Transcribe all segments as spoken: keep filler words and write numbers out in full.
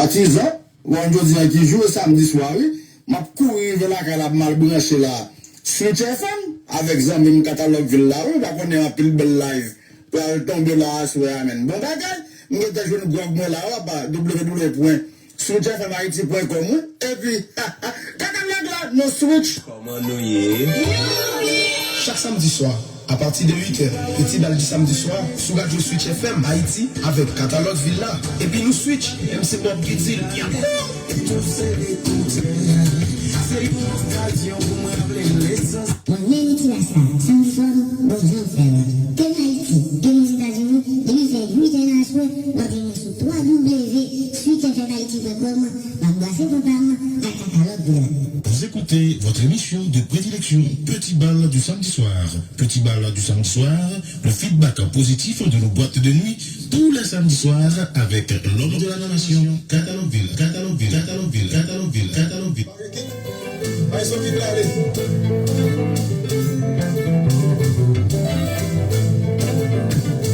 Patizan, bon, jodi a ki jou, e samdi swa, wi. M ap kouri rive lakay la pou m al branche la. Switch F M, avèk zanmi m Katalòg Vil la, wi. Ou pa konnen anpil bèl live pral tonbe la aswè a, menn. Bon bagay, m gentan jwenn gwòg mwen la, w ap W W W pwen switch F M Haiti pwen com, wi. Epi, Katalòg la, nou switch. Kòman nou ye? Chak samdi swa, apati de uit è, Peti Bal di samdi swa, sou radyo Switch F M Haiti avèk Katalòg Vil la. Epi nou switch, M C Bob ki di l, Yahoo! Mwen menm ki la sa, samdi swa, bon jan fè l. Ke Ayiti, ke Ozetazini, depi fè uit è nan aswè, w ap jwenn sou W W W switch F M Haiti pwen com, m ap brase konpa m ak Katalòg Vil la. Vous écoutez votre émission de prédilection, Petit Bal du samedi soir. Petit Bal du samedi soir, le feedback positif de nos boîtes de nuit tous les samedis soirs avec l'homme de la nation, Katalòg Vil, Katalòg Vil, Katalòg Vil, Katalòg Vil, Katalòg Vil. Bay son vit la ale.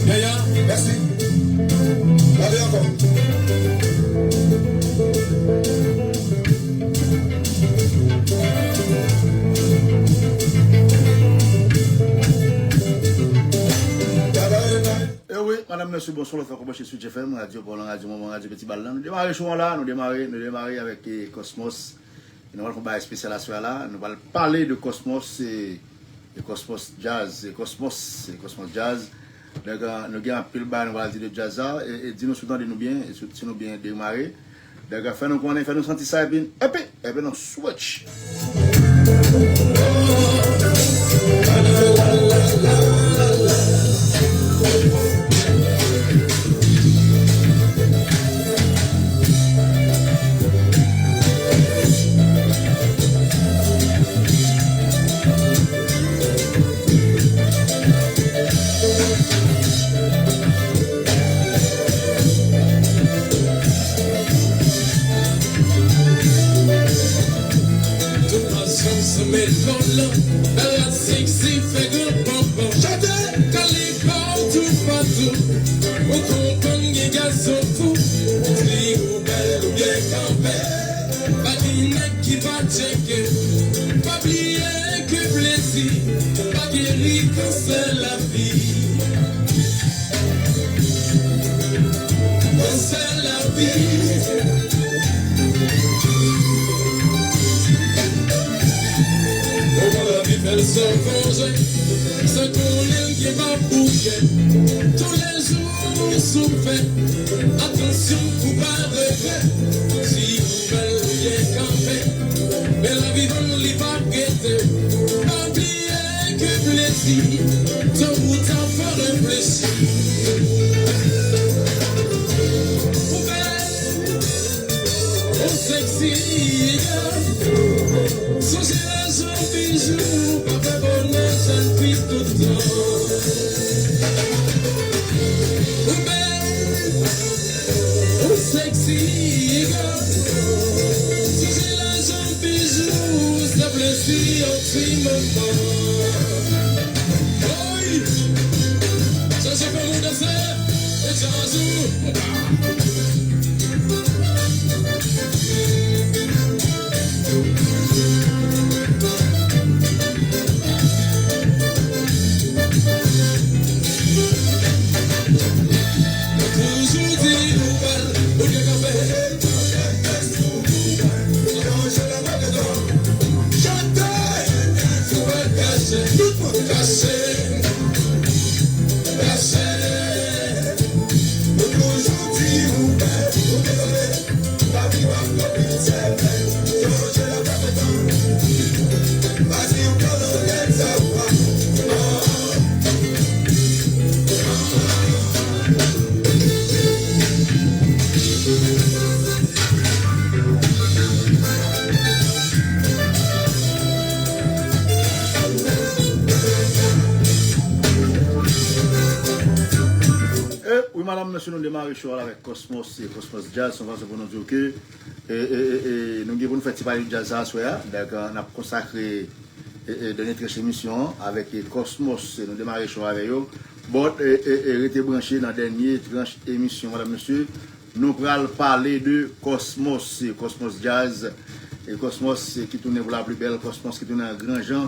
Yaya, mèsi. Ale ankò. E wi, madanm, mesye, bonswa, lòt fwa konbranche Switch F M, radyo pa w lan, radyo manman, radyo Peti Bal lan. Nou demare show an la, nou demare, nou demare avèk, eh, Cosmos. E nou pral fè yon bagay espesyal aswè a la. Nou pral pale de Cosmos, eh, e Cosmos Jazz, e Cosmos, e Cosmos Jazz. Donk, eh, nou gen anpil bagay nou pral di de jazz la. E, e di nou si w tande nou byen, e si, si nou byen demare. Donk, fè nou konnen, fè nou santi sa, epi, epi, epi nou switch. Tout pa janm sanble kòlò, bèl rad seksi fè gran panpan. Chante! Kalipa w toupatou, ou konprann gen gason fou. Si ou bèl ou byen kanpe, pa gen nèg ki pa tcheke. Pa bliye ke plezi pa geri kansè lavi. Kansè lavi. Moman lavi fè l san konje, san konnen l gen pa bouke. Toulejou sou fè, atansyon pou pa regrè. Si ou bèl ou byen kanpe, men lavi van li p ap gete. Pa bliye ke plezi, tan pou tan fè reflechi. Ou bèl, ou seksi, yeah. Sonje lajan bijou pa fè bonè jèn fi tout tan. Ou bèl, ou seksi, yeah. Sonje lajan bijou, se plezi yon ti moman. Oy! Chache fè moun danse, e chache. Toujou di ou bèl, ou byen kanpe. Chante! Ou bèl kache, tout moun kache. Kache. Nou toujou di ou bèl, ou byen kanpe. E wi, madanm, mesye, nou demare show a la avèk Cosmos, se Cosmos Jazz, se yon fason pou nou di w ke, e, e, e, e, nou gen pou nou fè ti pale de jazz sa aswè a. Donk, n ap konsakre, e, e, dènye tranch emisyon an avèk, e, Cosmos, e, nou demare show avè yo. But, e, e, e, rete branche nan dènye tranch emisyon, madanm, mesye. Nou pral pale de Cosmos, Cosmos Jazz, e Cosmos ki tounen pou la pli bèl, Cosmos ki tounen an gran jan,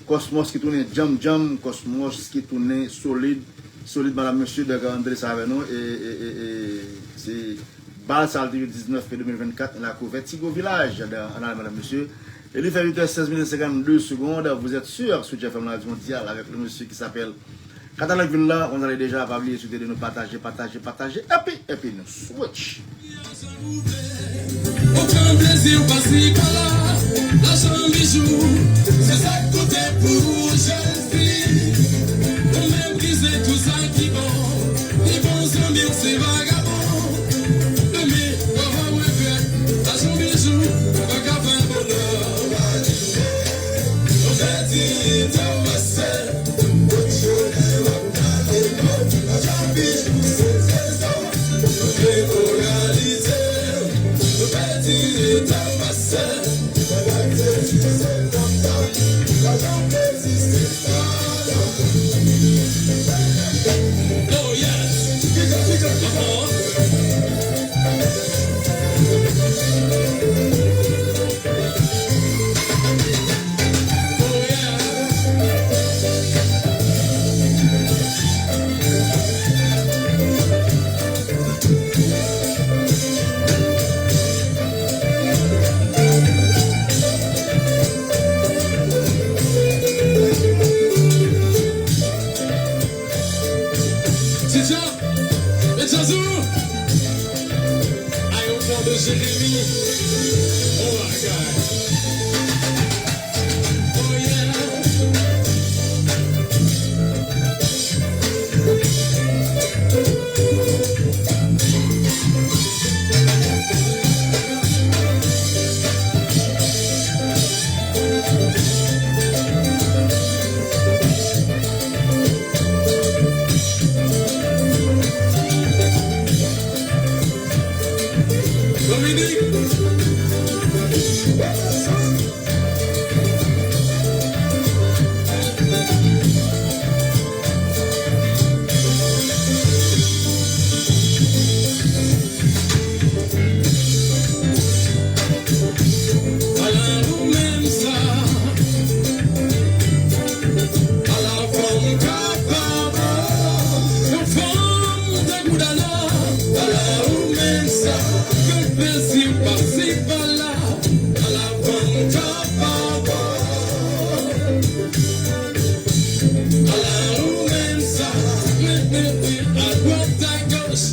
Cosmos ki tounen djanm djanm, Cosmos ki tounen solid, solid, madam, mesye, donk, ann tande sa avè nou, e, e, e, e, se bal sa, l te jwe diznèf me de mil vennkat, nan lakou Vertigo Village, ann ale, madam, mesye, e li fè uit è sèz minit senkannde segonn, vous êtes sur Switch F M, la radio mondiale, avec le monsieur qui s'appelle Katalòg vin la, on ale deja, pa bliye sou de nou pataje, pataje, pataje, epi, epi nou switch. Okenn plezi pase pa la, lajan bijou, se sa k konte pou jèn fi. Ou menm ki se tout sa ki bon, ni bon zanmi w se vagabon. Demen, w ap regrèt, lajan bijou pa ka fè bonè. Ou pèdi tan pase. Oh yes! Uh-huh. Ti Jan, e Jazou. Ayewopò de Jeremi. Bon bagay. Oh yeah. Dominique. Ala ou menm sa. Ala fanm kapab. Yon fanm tankou Dana. Ala ou menm sa. Fè plezi pase pa la. Ala fanm kapab. Ala ou menm sa. Mete pye adwat agoch.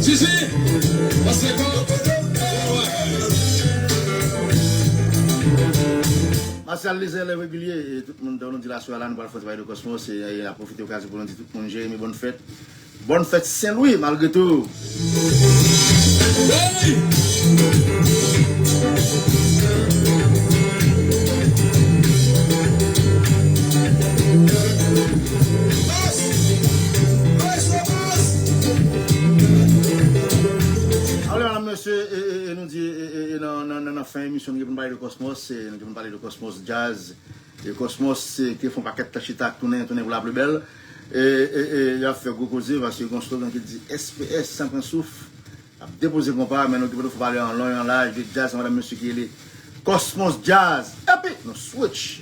Jiji, pase kò. Martial Lizelle, lè regilye, e tout moun, nou di la sou la, nou pral fè ti bagay de Cosmos, e, e, n ap pwofite okazyon pou nou di tout moun, Jeremi, bòn fèt. Bòn fèt Sen Lwi, malgre tou. Hey! Alò, medam, mesye, e, e, e, nou di, e, e, e, nan, nan, nan, nan fen emisyon, nou gen pou n pale de Cosmos, e, nou gen pou n pale de Cosmos Jazz, e Cosmos, e, ki fè yon pakèt tan chita, tounen, tounen pou la pli bèl. E, e, e, y ap fè gwo koze, paske gen yon slogan ki di S P S san pran souf. Ap depoze konpa, men nou gen pou nou fè pale an lon, an laj, de jazz, madam, mesye, ki rele Cosmos Jazz. Epi, nou switch.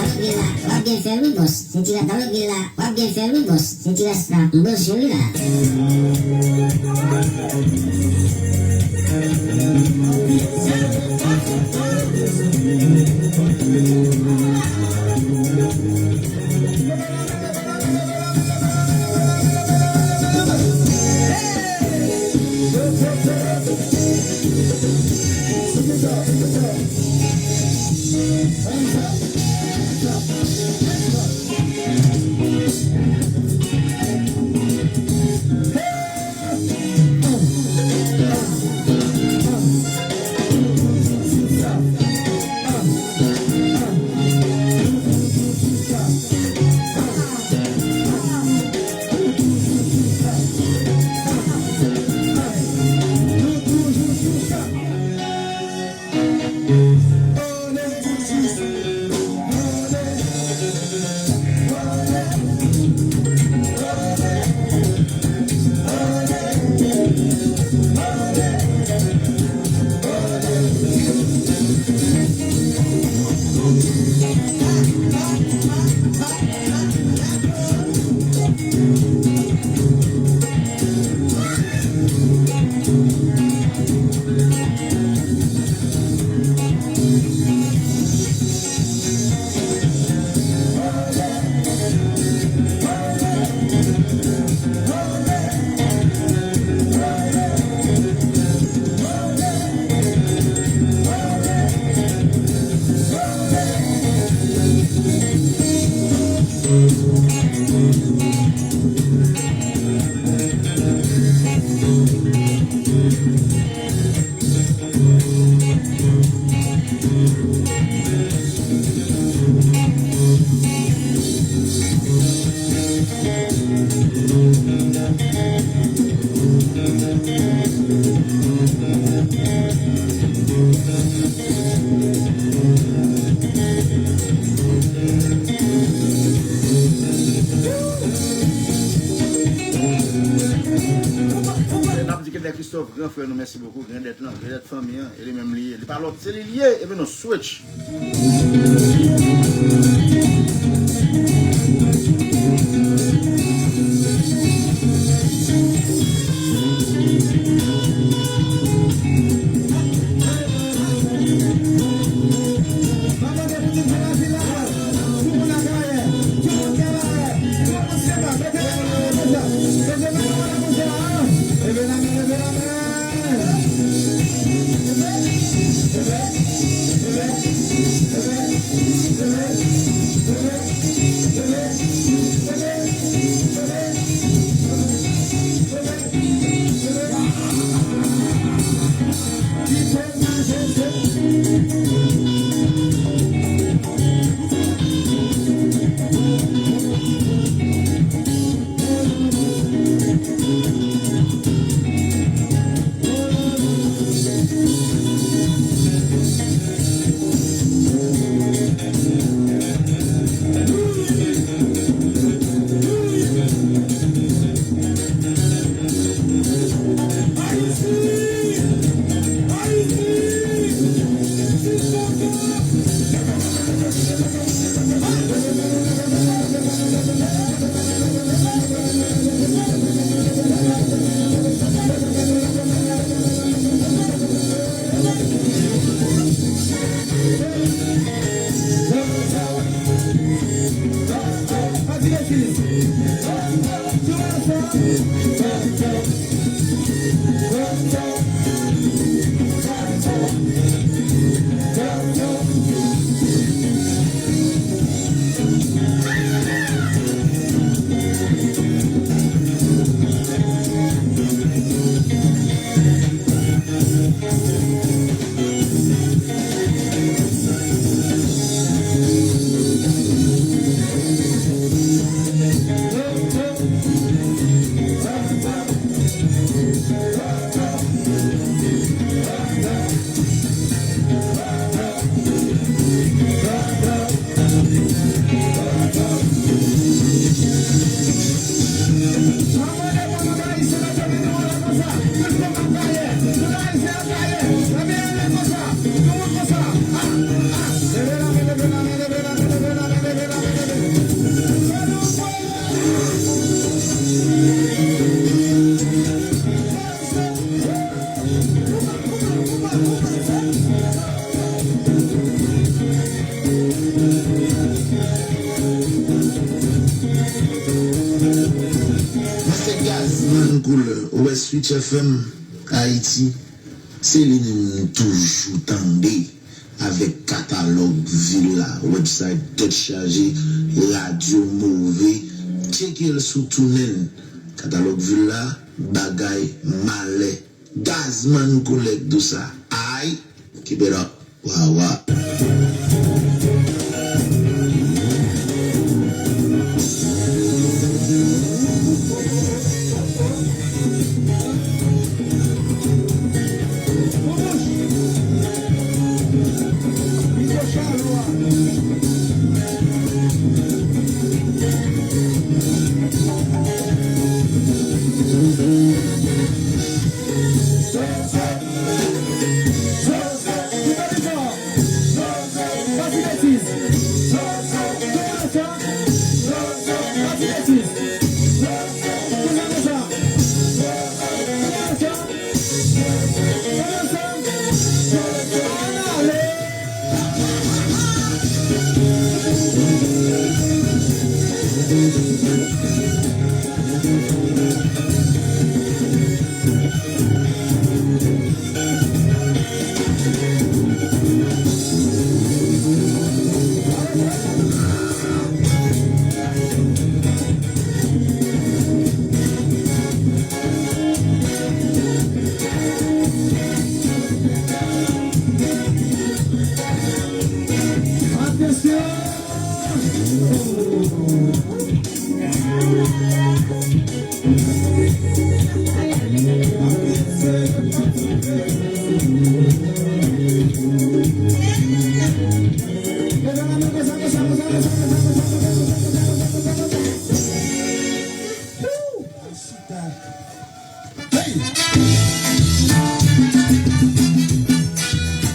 Talòt gen la, w ap gen fè wi, bòs. Se ti ras talòt gen la, w ap gen fè wi, bòs. Se ti ras la, m branche wi la. N ap di ke Nèg Christophe, gran frè nou, mèsi bokou, grandèt lan, grandèt fanmi an, e li menm li ye. Li pa lòt, se li li ye, epi nou switch. Mwen se Gazman Koulè, ou wè Switch F M Ayiti, se li menm nou toujou tande avèk Katalòg Villa, website tèt chaje, radyo move, tcheke l sou TuneIn. Katalòg Villa, bagay malè. Gazman Koulè k di w sa. Ay, keep it up. Wa, wa.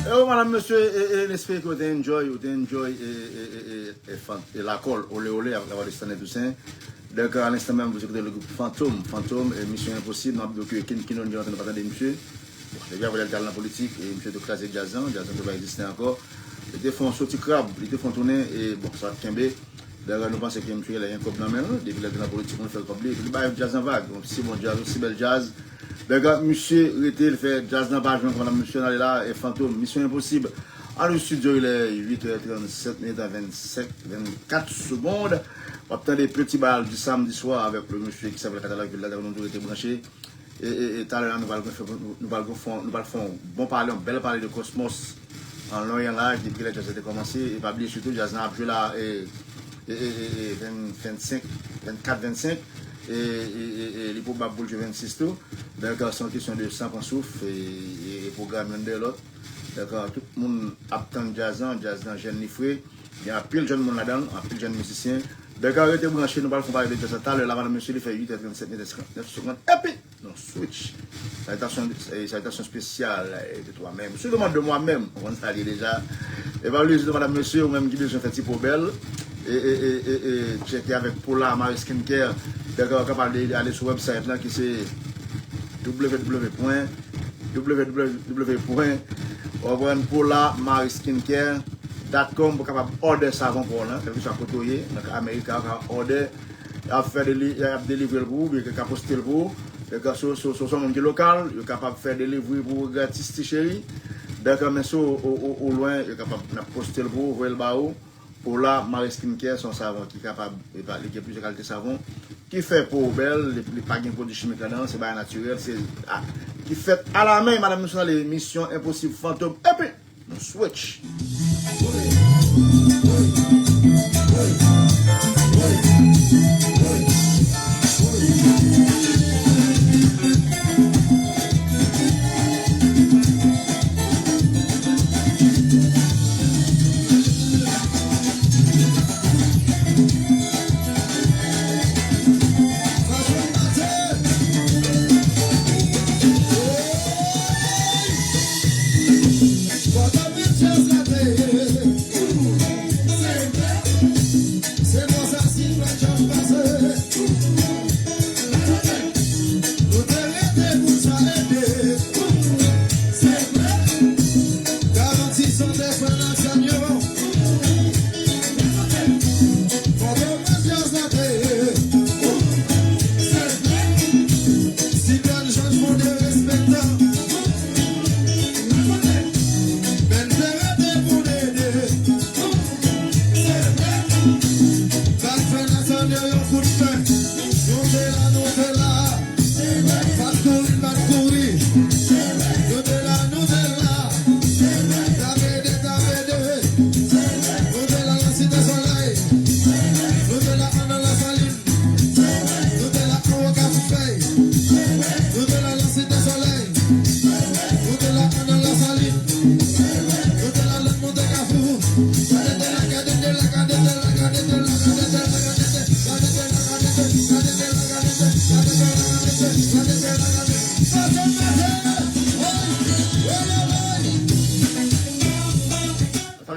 E yo, madam, mesye, e, e, n espere ke w te enjoy, w te enjoy, e, e, e, e, e, fan-, e, Lakòl, Ole Ole, avèk Lavwadis Stanley Toussaint. Donk, a lenstan menm, vou ekoute le gwoup Fantom. Fantom, e, Misyon Enposib, m ap di w ke Ken Kinon, gen lontan nou pa tande misye. Bon, depi apre l te al nan politik, e, misye te kraze djaz lan, djaz lan te pa egziste ankò. Li te fè yon soti krab, li te fè yon tounen, e, bon, sa ap kenbe. Dayè, nou panse ke misye genlè gen kòb nan men l, depi lè l te nan politik, nou fè l kòb li, epi li bay djaz lan vag. Yon si bon djaz, yon si bèl djaz. Dayè, misye rete, l fè djaz lan pa jwe ankò, madam, mesye, n ale la, e Fantom, Misyon Enposib. Ann nan estidyo, il est huit heures trente-sept minutes à vingt-cinq, vingt-quatre secondes. W ap tande Petit Bal du samedi soir avec le monsieur qui s'appelle Katalòg Villa, nou tou rete branche. E, e, e, talè la, nou pral fè, nou pral fè, nou pral fè yon bon pale, yon bèl pale de Cosmos an long, an laj, depi lè djaz la te kòmanse. E pa bliye sitou, djaz la ap jwe la, e, e, e, e, e, ven, vennsenk, vennkat, vennsenk, e, e, e, e, li pwobab pou l jwe vennsis tou. Donk, se yon kesyon de san pran souf, e, e, e pwogram youn dèyè lòt. Donk, tout moun ap tann djaz la, djaz la jèn, li fre. Gen anpil jèn moun ladan l, anpil jèn mizisyen. Donk, rete branche, nou pral fè yon pale de djaz la talè la, madam, mesye, li fè huit heures trente-sept minutes, cinquante-neuf secondes. Epi, nou switch. Salutations, eh, salutations spéciales, eh, de toi-même. Sou demann de mwa menm, ou konn sa l ye deja. E pa bliye, sitou, madam, mesye, ou menm ki bezwen fè ti po bèl, e, e, e, e, e, tcheke avèk Pola Marie Skincare. Donk, ou kapab ale, ale sou website lan ki se w w w pwen w w w pwen, w w w pwen pola marie skincare dot com pou w kapab òdè savon pou w lan, kèlkeswa kote w ye, nan Amerika, ou ka òdè, y ap fè deli-, y ap delivre l pou ou, oubyen yo ka poste l pou ou. Donk, si w, si w, si w se yon moun ki lokal, yo kapab fè delivri pou ou gratis, ti cheri. Donk, men si w, ou, ou, ou lwen, yo kapab, n ap poste l pou ou, voye l ba ou. Pola Marie Skincare se yon savon ki kapab, epa, li gen plizyè kalite savon, ki fè po w bèl, li, li pa gen pwodui chimik ladan l, se bagay natirèl, se, a, ki fèt alamen, madam, mesye, nan emisyon Enposib Fantom, epi nou switch.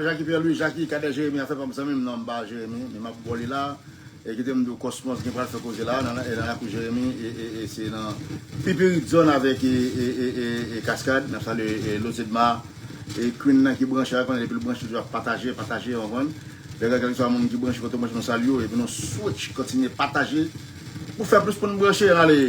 Jackie Pierre Louis, Jackie, Kadè Jeremi, afè pa m zanmi m, non, m pa Jeremi, men m ap ba w li la. E kite m di w, Cosmos gen pral fè koze la, nan, nan, nan lakou Jeremi, e, e, e se nan Pipirit Zòn avèk, e, e, e, e, e Kaskad, n ap salye, e, Lozedma, e Queen nan ki branche la, konnen depi l branche, toujou ap pataje, pataje, w konprann? Lè gade kèlkeswa moun ki branche, kote w branche, nou salye w, epi nou switch, kontinye pataje, pou fè plis moun branche, ale!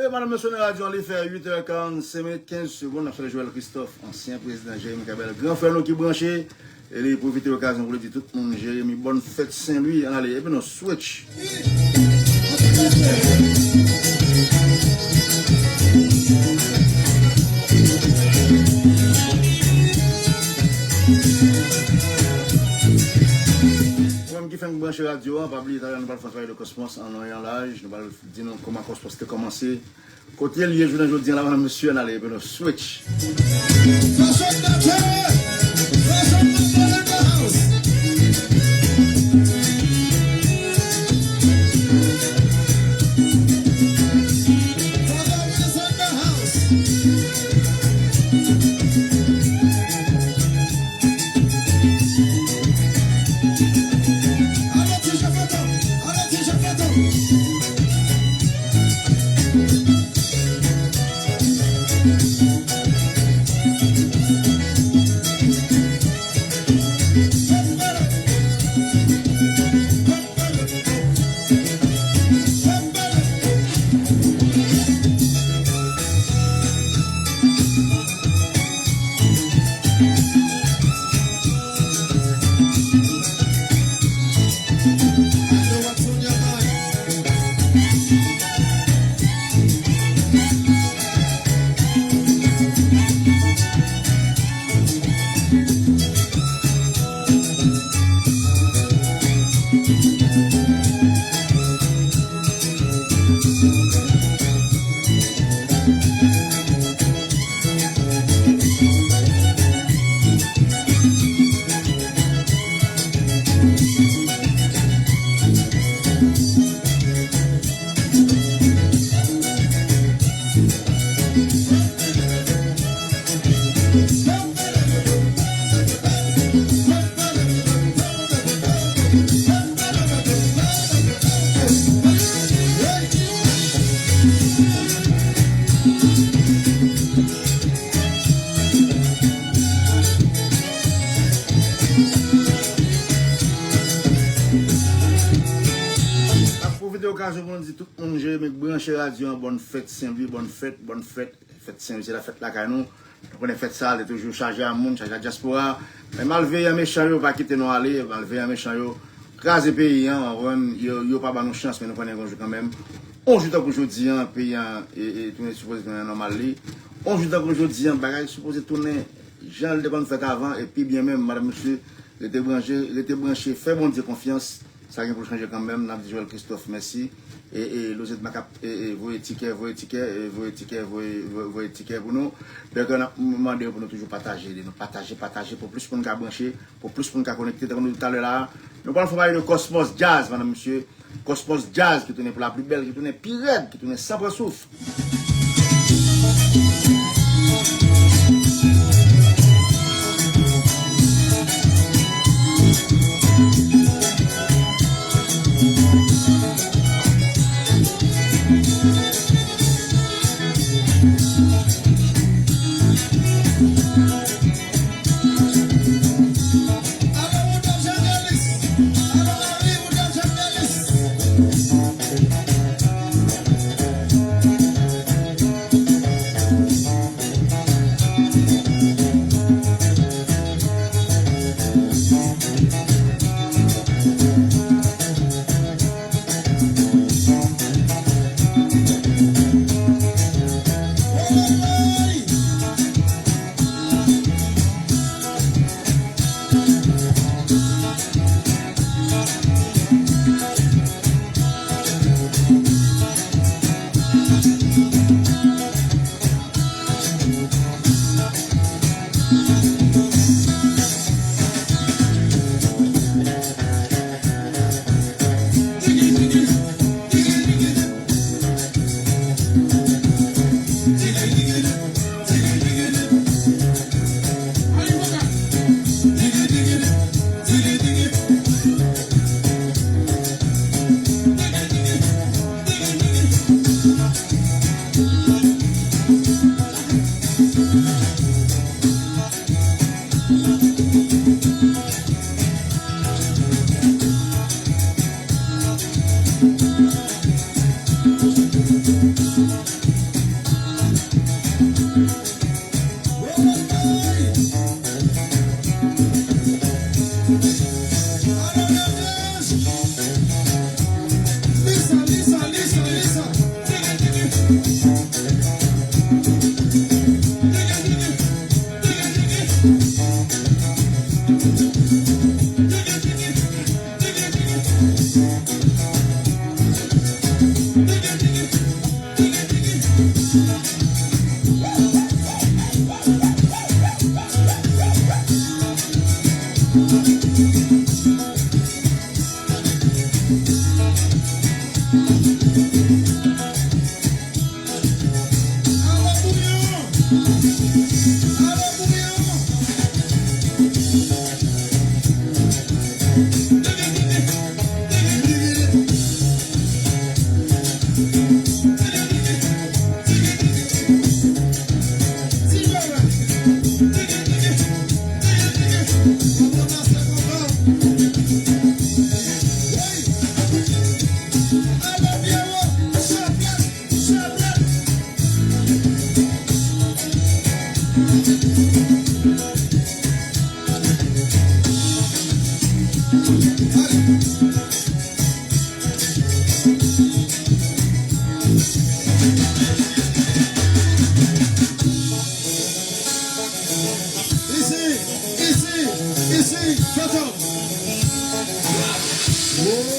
E madanm, mesye, nan radyo an, li fè uit è karannsenk minit, kenz segonn, n ap salye Joel Christophe, ansyen prezidan Jeremi Kabèl, gran frè nou ki branche, e li pwofite okazyon pou li di tout moun Jeremi bòn fèt Sen Lwi, ann ale, epi nou switch. Branche radyo a, pa bliye talè nou pral fè yon travay de Cosmos an non e an laj. Nou pral di nou kòman Cosmos te kòmanse. Kote l ye jounen jodi a la, mesye, n ale epi nou switch. Ap pwofite okazyon pou nou di tout moun Jeremi k branche radyo an, bòn fèt Senlwi, bòn fèt, bòn fèt, fèt Senlwi, se la fèt lakay nou. Nou konnen fèt sa a, li toujou chaje a moun, chaje a dyaspora. Men malveyan mechan yo pa kite nou ale, malveyan mechan yo kraze peyi an, w konprann, yo, yo pa ban nou chans, men nou konnen yon jou kanmenm. On jou tankou jodi an, peyi an e, e, tounen sipoze tounen nan nòmal li. On jou tankou jodi an, bagay sipoze tounen jan l te konn fèt avan, e pi byen menm, madanm, mesye, rete branche, rete branche, fè Bondye konfyans. Sa gen pou l chanje kanmenm, n ap di Joel Christophe mèsi. E, e, Lozet Mac ap, e, e, voye tikè, voye tikè, e, voye tikè, voye, voye, voye tikè pou nou. Donk, n ap mande yo pou nou toujou pataje, ede nou pataje, pataje pou plis moun ka branche, pou plis moun ka konekte. Tankou nou di talè la, nou pral fè yon bagay de Cosmos Jazz, madanm, mesye. Cosmos Jazz ki tounen pou la pli bèl, ki tounen pi rèd, ki tounen san pran souf. Isi, isi, Fantom. Woy!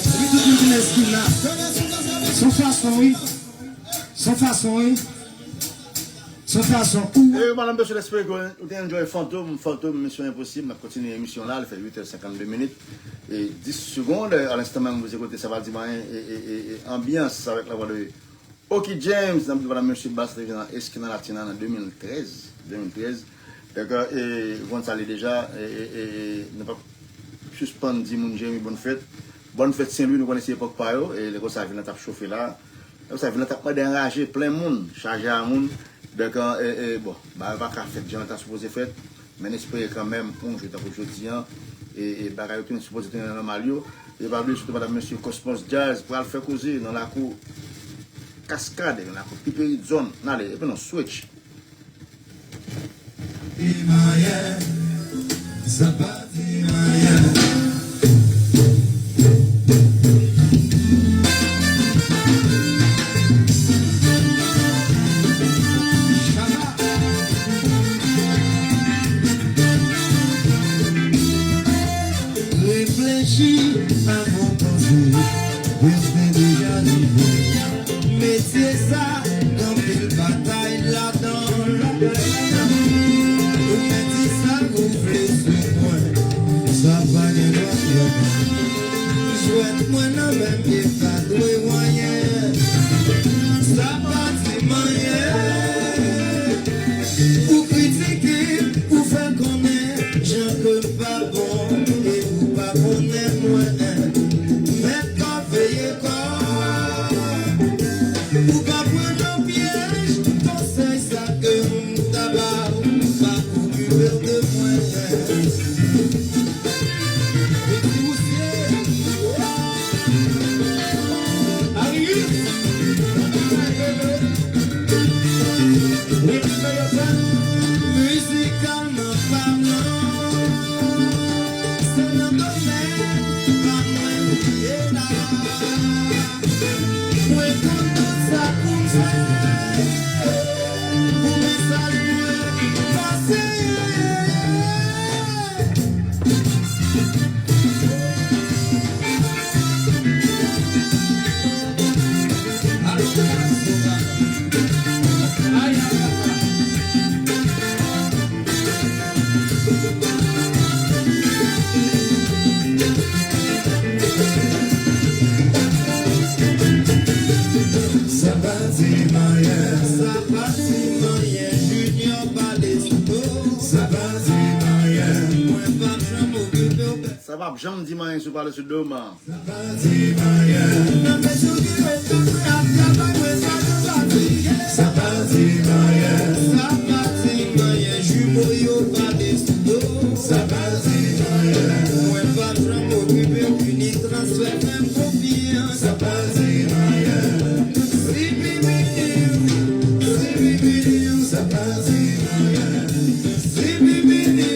Epi tout moun ki nan eskim la. Son fason, wi. Son fason, wi. Son fason. E, madanm, mesye, espere ke ou te enjoy Fantom, Fantom, Misyon Enposib. N ap kontinye emisyon la, li fè uit è senkannde minit e dis segonn. A lenstan menm, vous écoutez Sa Pa Di M Anyen, e, e, e, e, anbyans avèk lavwa de Oky James, n ap di madanm, mesye, bas te vin nan Esquina Latina nan de mil trèz, de mil trèz. Donk, e, ou konn sa li deja, e, e, e, e, nou p ap sispann di moun Jeremi bòn fèt. Bòn fèt Sen Lwi, nou konnen se epòk pa yo, e lè konsa vil lan t ap chofe la. Lè konsa vil lan t ap mande anraje, plen moun, chaje a moun. Donk, e, e, bon, bagay yo pa ka fèt jan yo ta sipoze fèt. Men n espere kanmenm, yon jou tankou jodi a, e, e bagay yo tounen sipoze tounen nan nòmal yo. E pa bliye sitou madanm, mesye, Cosmos Jazz pral fè koze nan lakou Kaskad, nan lakou Piperit Zòn. N ale, epi nou switch. Di m anyen, sa pa di m anyen. Reflechi avan w panse, plis de deja rive. Metye sa, gen anpil batay ladan l. Ou mèt di sa ou vle sou mwen, sa pa gen dwa fè mal. Jwèt mwen nan men m, e pa dwe anyen. Sa pa di m anyen. Ou kritike m, ou fè konnen jan ke m pa bon, e ou pa konnen mwen. Mèt kò veye kò. Ou pa pran nan pyèj, konsèy sa ke m ta ba ou, pa okipe w de mwen. Vin ti mousye. Arius. Mizikal Mwen pa blan, se nan domèn pa mwen ou ye la. Mwen konn tout sa pou m fè, pou m salye pase. Sa pa di m anyen, sa pa di m anyen, Junior pale sou do. Sa pa di m anyen, mwen p ap janm okipe w. Sa p ap janm di m anyen si w pale sou do m. Sa pa di m anyen. Sa pa di m anyen. Sa pa di m anyen. Jumo yo pa deside. Sa pa di m anyen. Mwen pa janm okipe w, fini transfè, fè m konfyans. Sa pa di m anyen. Si bibidi, si bibidi, sa pa di m anyen. Si bibidi.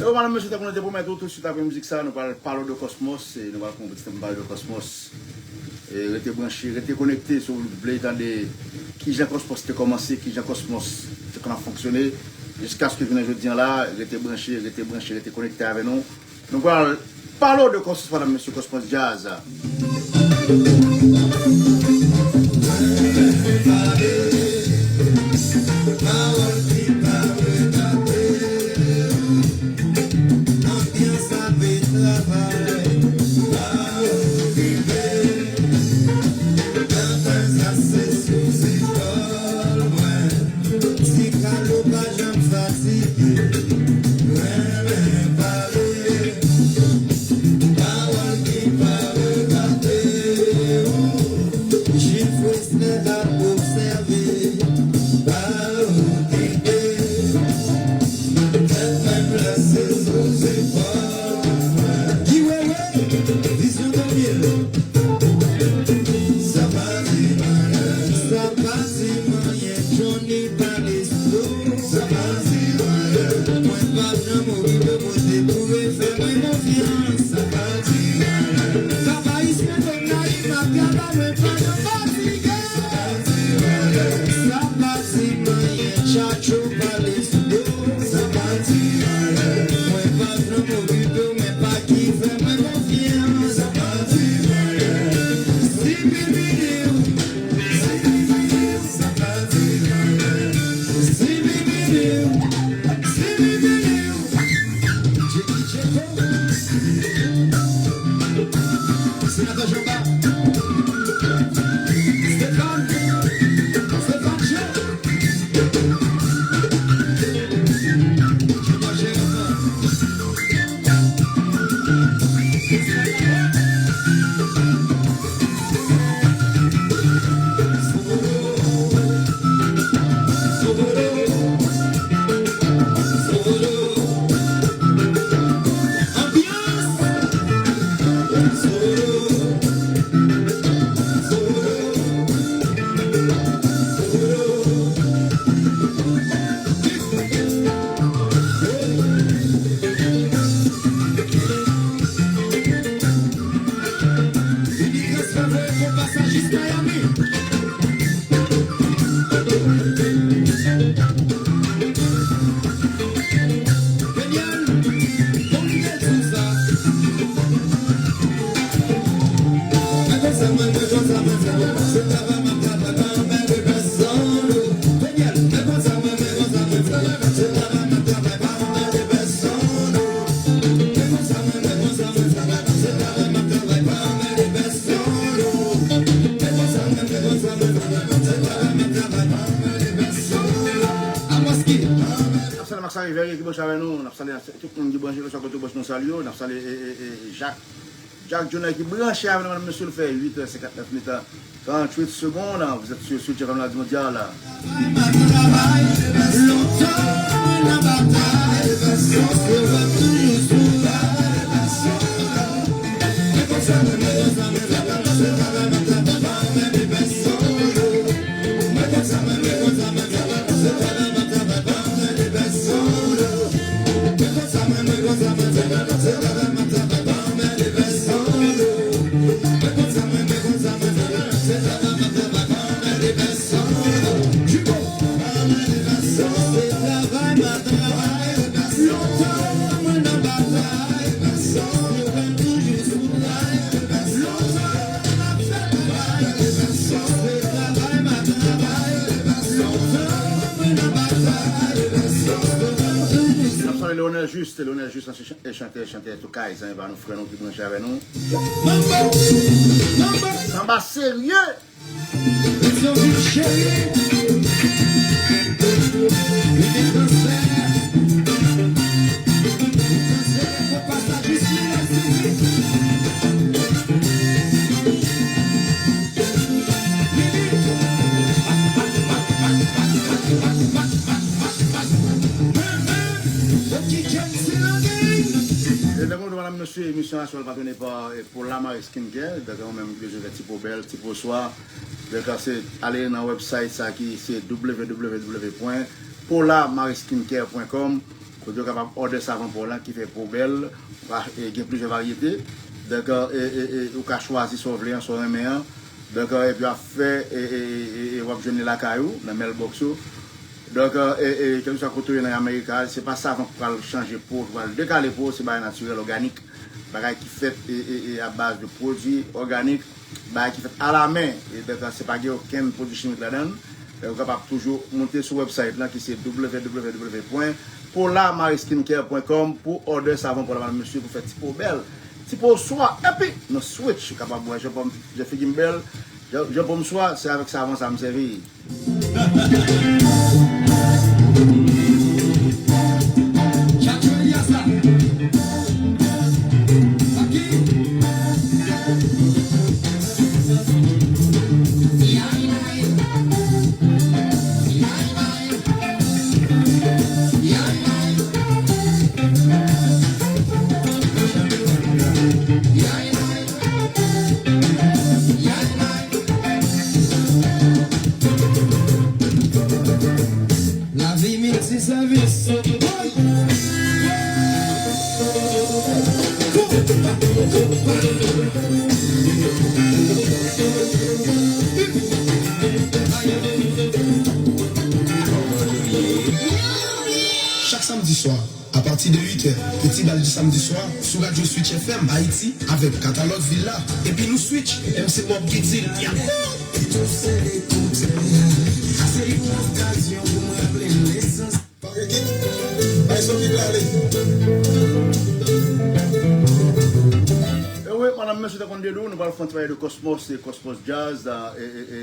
Yo, madanm, mesye, tankou nou te pwomèt ou, tousuit apre mizik sa, nou pral pale w de Cosmos, e nou pral fè yon ti tan pale de Cosmos. E rete branche, rete konekte si w vle tande kijan Cosmos te kòmanse, kijan Cosmos te konn ap fonksyone, jiskaske jounen jodi a la, rete branche, rete branche, rete konekte avè nou. Nou pral pale w de Cosmos, madanm, mesye, Cosmos Jazz. Pawòl ki pa rekate, anbyans ap travay, pa okipe. Nan kay sa se sou zepòl mwen. Ti Kalo pa janm fatige, renmen pale. Pawòl ki pa rekate, o, Jil Freslè ap obsève, pa okipe. Tèt mwen plase sou zepòl mwen. Guy Wewe, Vizyon de mil. Sa pa di m anyen, sa pa di m anyen, Johnny Palestro. Sa pa di m anyen, mwen p ap janm okipe, Bondye pou refè mwen konfyans. Sa pa di m anyen. Kap Ayisyen Gonayiv, m ap travay, mwen pa janm fatige. Sa pa di m anyen, Tchatcho Palestro. Sa pa di m anyen, mwen pa janm okipe w, men pa ki fè mwen konfyans. Sa pa di m anyen. Zibibidi, zibibidi, sa pa di m anyen. Zibibidi, zibibidi. Jackie Checo. Senatè Jean-Bart. Stéphane. Stéphane Jean. N ap salye Max Arrivé ki branche avè nou. N ap salye tout moun ki branche, keseswa kote w branche, nou salye w. N ap salye, e, e, e, Jak. Jak Junior ki branche avè nou, medam mesye, l fè uit è senkantnèf minit, tranntuit segonn. Vous êtes sur Switch F M, la radio mondiale. N ap salye Leonel Juste, Leonel Juste, ansyen chan-, e, chantè, chantè Toukay, zanmi pa nou, frè nou ki branche avè nou. Sanba serye! E lè mwen di madam, mesye, emisyon an sou patrone pa, e, Paula Marie Skincare. Donk, ou menm ki bezwen fè ti po bèl, ti po swa, donk, se ale nan website sa ki se w w w pwen paula marie skincare pwen kòm, kote w kapab òdè savon pa w la ki fè po bèl, pa, e, gen plizyè varyete. Donk, e, e, e, ou ka chwazi sa w vle an, sa w renmen an. Donk, e, epi w ap fè, e, e, e, e, w ap jwenn li lakay ou, nan mailbox ou. Donk, e, e, kèlkeswa kote w ye nan Amerik la, se pa savon k pral chanje po, k pral dekale po, se bagay natirèl, òganik, bagay ki fèt, e, e, e, a baz de pwodui òganik, bagay ki fèt alamen, e donk se pa gen okenn pwodui chimik ladan l. Donk ou kapab toujou moute sou website lan ki se w w w pwen pola marie skincare pwen com pou òdè savon Pola madanm mesye pou fè ti po bèl, ti po swa. Epi nou switch, ou kapab wè jan po m, jan figi m bèl, jan, jan po m swa, se avèk savon sa m sèvi. Lavi miltisèvis. Chak samdi swa, apati de uit è, Festival du Samedi Soir, sou radyo Switch F M Ayiti, avèk Katalòg Villa. Epi nou switch, M C Bob ki di l, yap! Tout se ekoute, sa se yon okazyon pou mwen raple n lesans. Bay son vit la ale. E wi, madanm, mesye, tankou n te di w, nou pral fè yon ti pale de Cosmos, se Cosmos Jazz, e, e, e,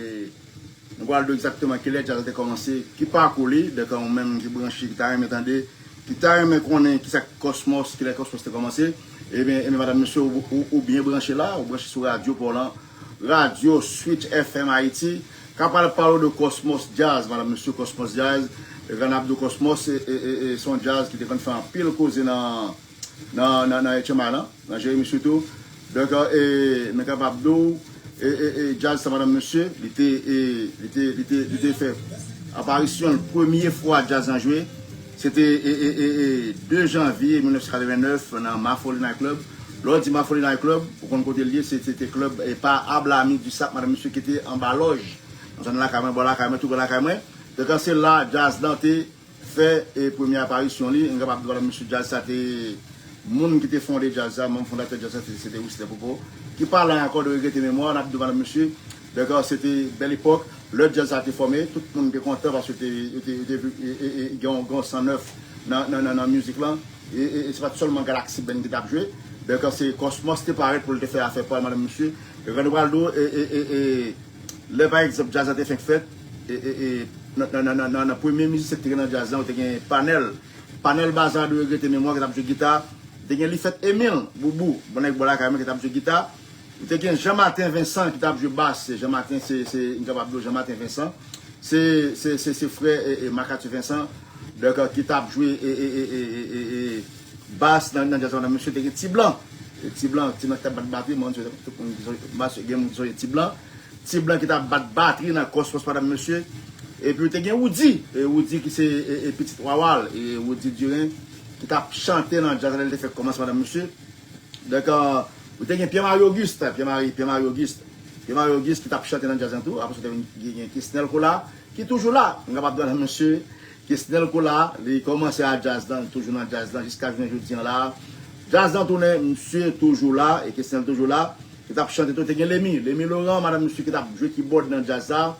nou pral di w egzakteman kilè djaz la te kòmanse, ki pakou li, donk ou menm ki branche, ki ta renmen tande, ki ta renmen konnen kisa k Cosmos, kilè Cosmos te kòmanse, ebyen, ebyen, madanm, mesye, ou, ou, ou byen branche la, ou branche sou radyo pa w lan, radyo Switch F M Ayiti, k ap pral pale w de Cosmos Jazz, madanm, mesye, Cosmos Jazz, e, lè n ap di w Cosmos, se, e, e, e, se yon jazz ki te konn fè anpil koze nan, nan, nan, nan H M I lan, nan Jeremi sitou. Donk, e, mwen kapab di w, e, e, e, djaz sa, madanm, mesye, li te, e, li te, li te, li te fè aparisyon l, premye fwa djaz lan jwe, se te, e, e, e, e, de janvye mil nèf san katrevennnèf nan Mafoli Night Club. Lè w di Mafoli Night Club, ou konn kote l ye, se, se te klèb, e, pa Ablami Dussac, madanm, mesye, ki te anba lòj. Nan zòn lakay mwen, bò lakay mwen, tou prè lakay mwen. Donk, se la djaz lan te fè, e, premye aparisyon li, m kapab di w, madanm, mesye, djaz sa te, moun ki te fonde djaz sa, manm fondatè djaz sa, se, se te Wisner Popo, ki pa la ankò, de regrete memwa, n ap di w, madanm, mesye, donk, se te bèl epòk, lè djaz sa te fòme, tout moun te kontan paske te, te, te, te, e, e, e, gen yon, gen yon san nèf nan, nan, nan, nan mizik lan, e, e, e se pa t sèlman Galaxy Band ki t ap jwe, donk, se Cosmos te parèt pou l te fè afè pa l, madanm, mesye, donk, nou pral di w, e, e, e, e, lè, pa egzanp, djaz la te fenk fèt, e, e, e, nan, nan, nan, nan, nan, nan premye mizisyen ki te gen nan djaz la, ou te gen Panèl, Panèl Bazar de regrete memwa ki t ap jwe gita, ou te gen Lifèt Emil, Boubou, bon nèg bò lakay mwen ki t ap jwe gita, ou te gen Jean Martin Vincent ki t ap jwe bas, se Jean Martin, se, se, m kapab di w Jean Martin Vincent, se, se, se, se frè, e, e, Marc Arthur Vincent, donk, ki t ap jwe, e, e, e, e, e, e, bas nan, nan djaz la, madanm, mesye, te gen Ti Blan. E Ti Blan, Ti Blan ki t ap bat batri, mwen, tout moun ki sonje, gen moun ki sonje Ti Blan. Ti Blan ki t ap bat batri nan Cosmos, madanm, mesye. Epi ou te gen Woody, e Woody ki se, e, e, pitit Wawal, e Woody Durin, ki t ap chante nan djaz la, lè l te fèk kòmanse, madanm, mesye. Donk, e, ou te gen Pierre Marie Auguste, Pierre Marie, Pierre Marie Auguste. Pierre Marie Auguste ki t ap chante nan djaz lan tou. Apre sa, ou te gen, gen Kesnel Colas, ki toujou la. M kapab di w, mesye, Kesnel Colas, li kòmanse a djaz lan, li toujou nan djaz lan, jiska jounen jodi an la. Djaz lan tounen, misye toujou la, e Kesnel toujou la. Ki t ap chante tou, te gen Lemi, Lemi Laurent, madanm, mesye, ki t ap jwe kibòd nan djaz la.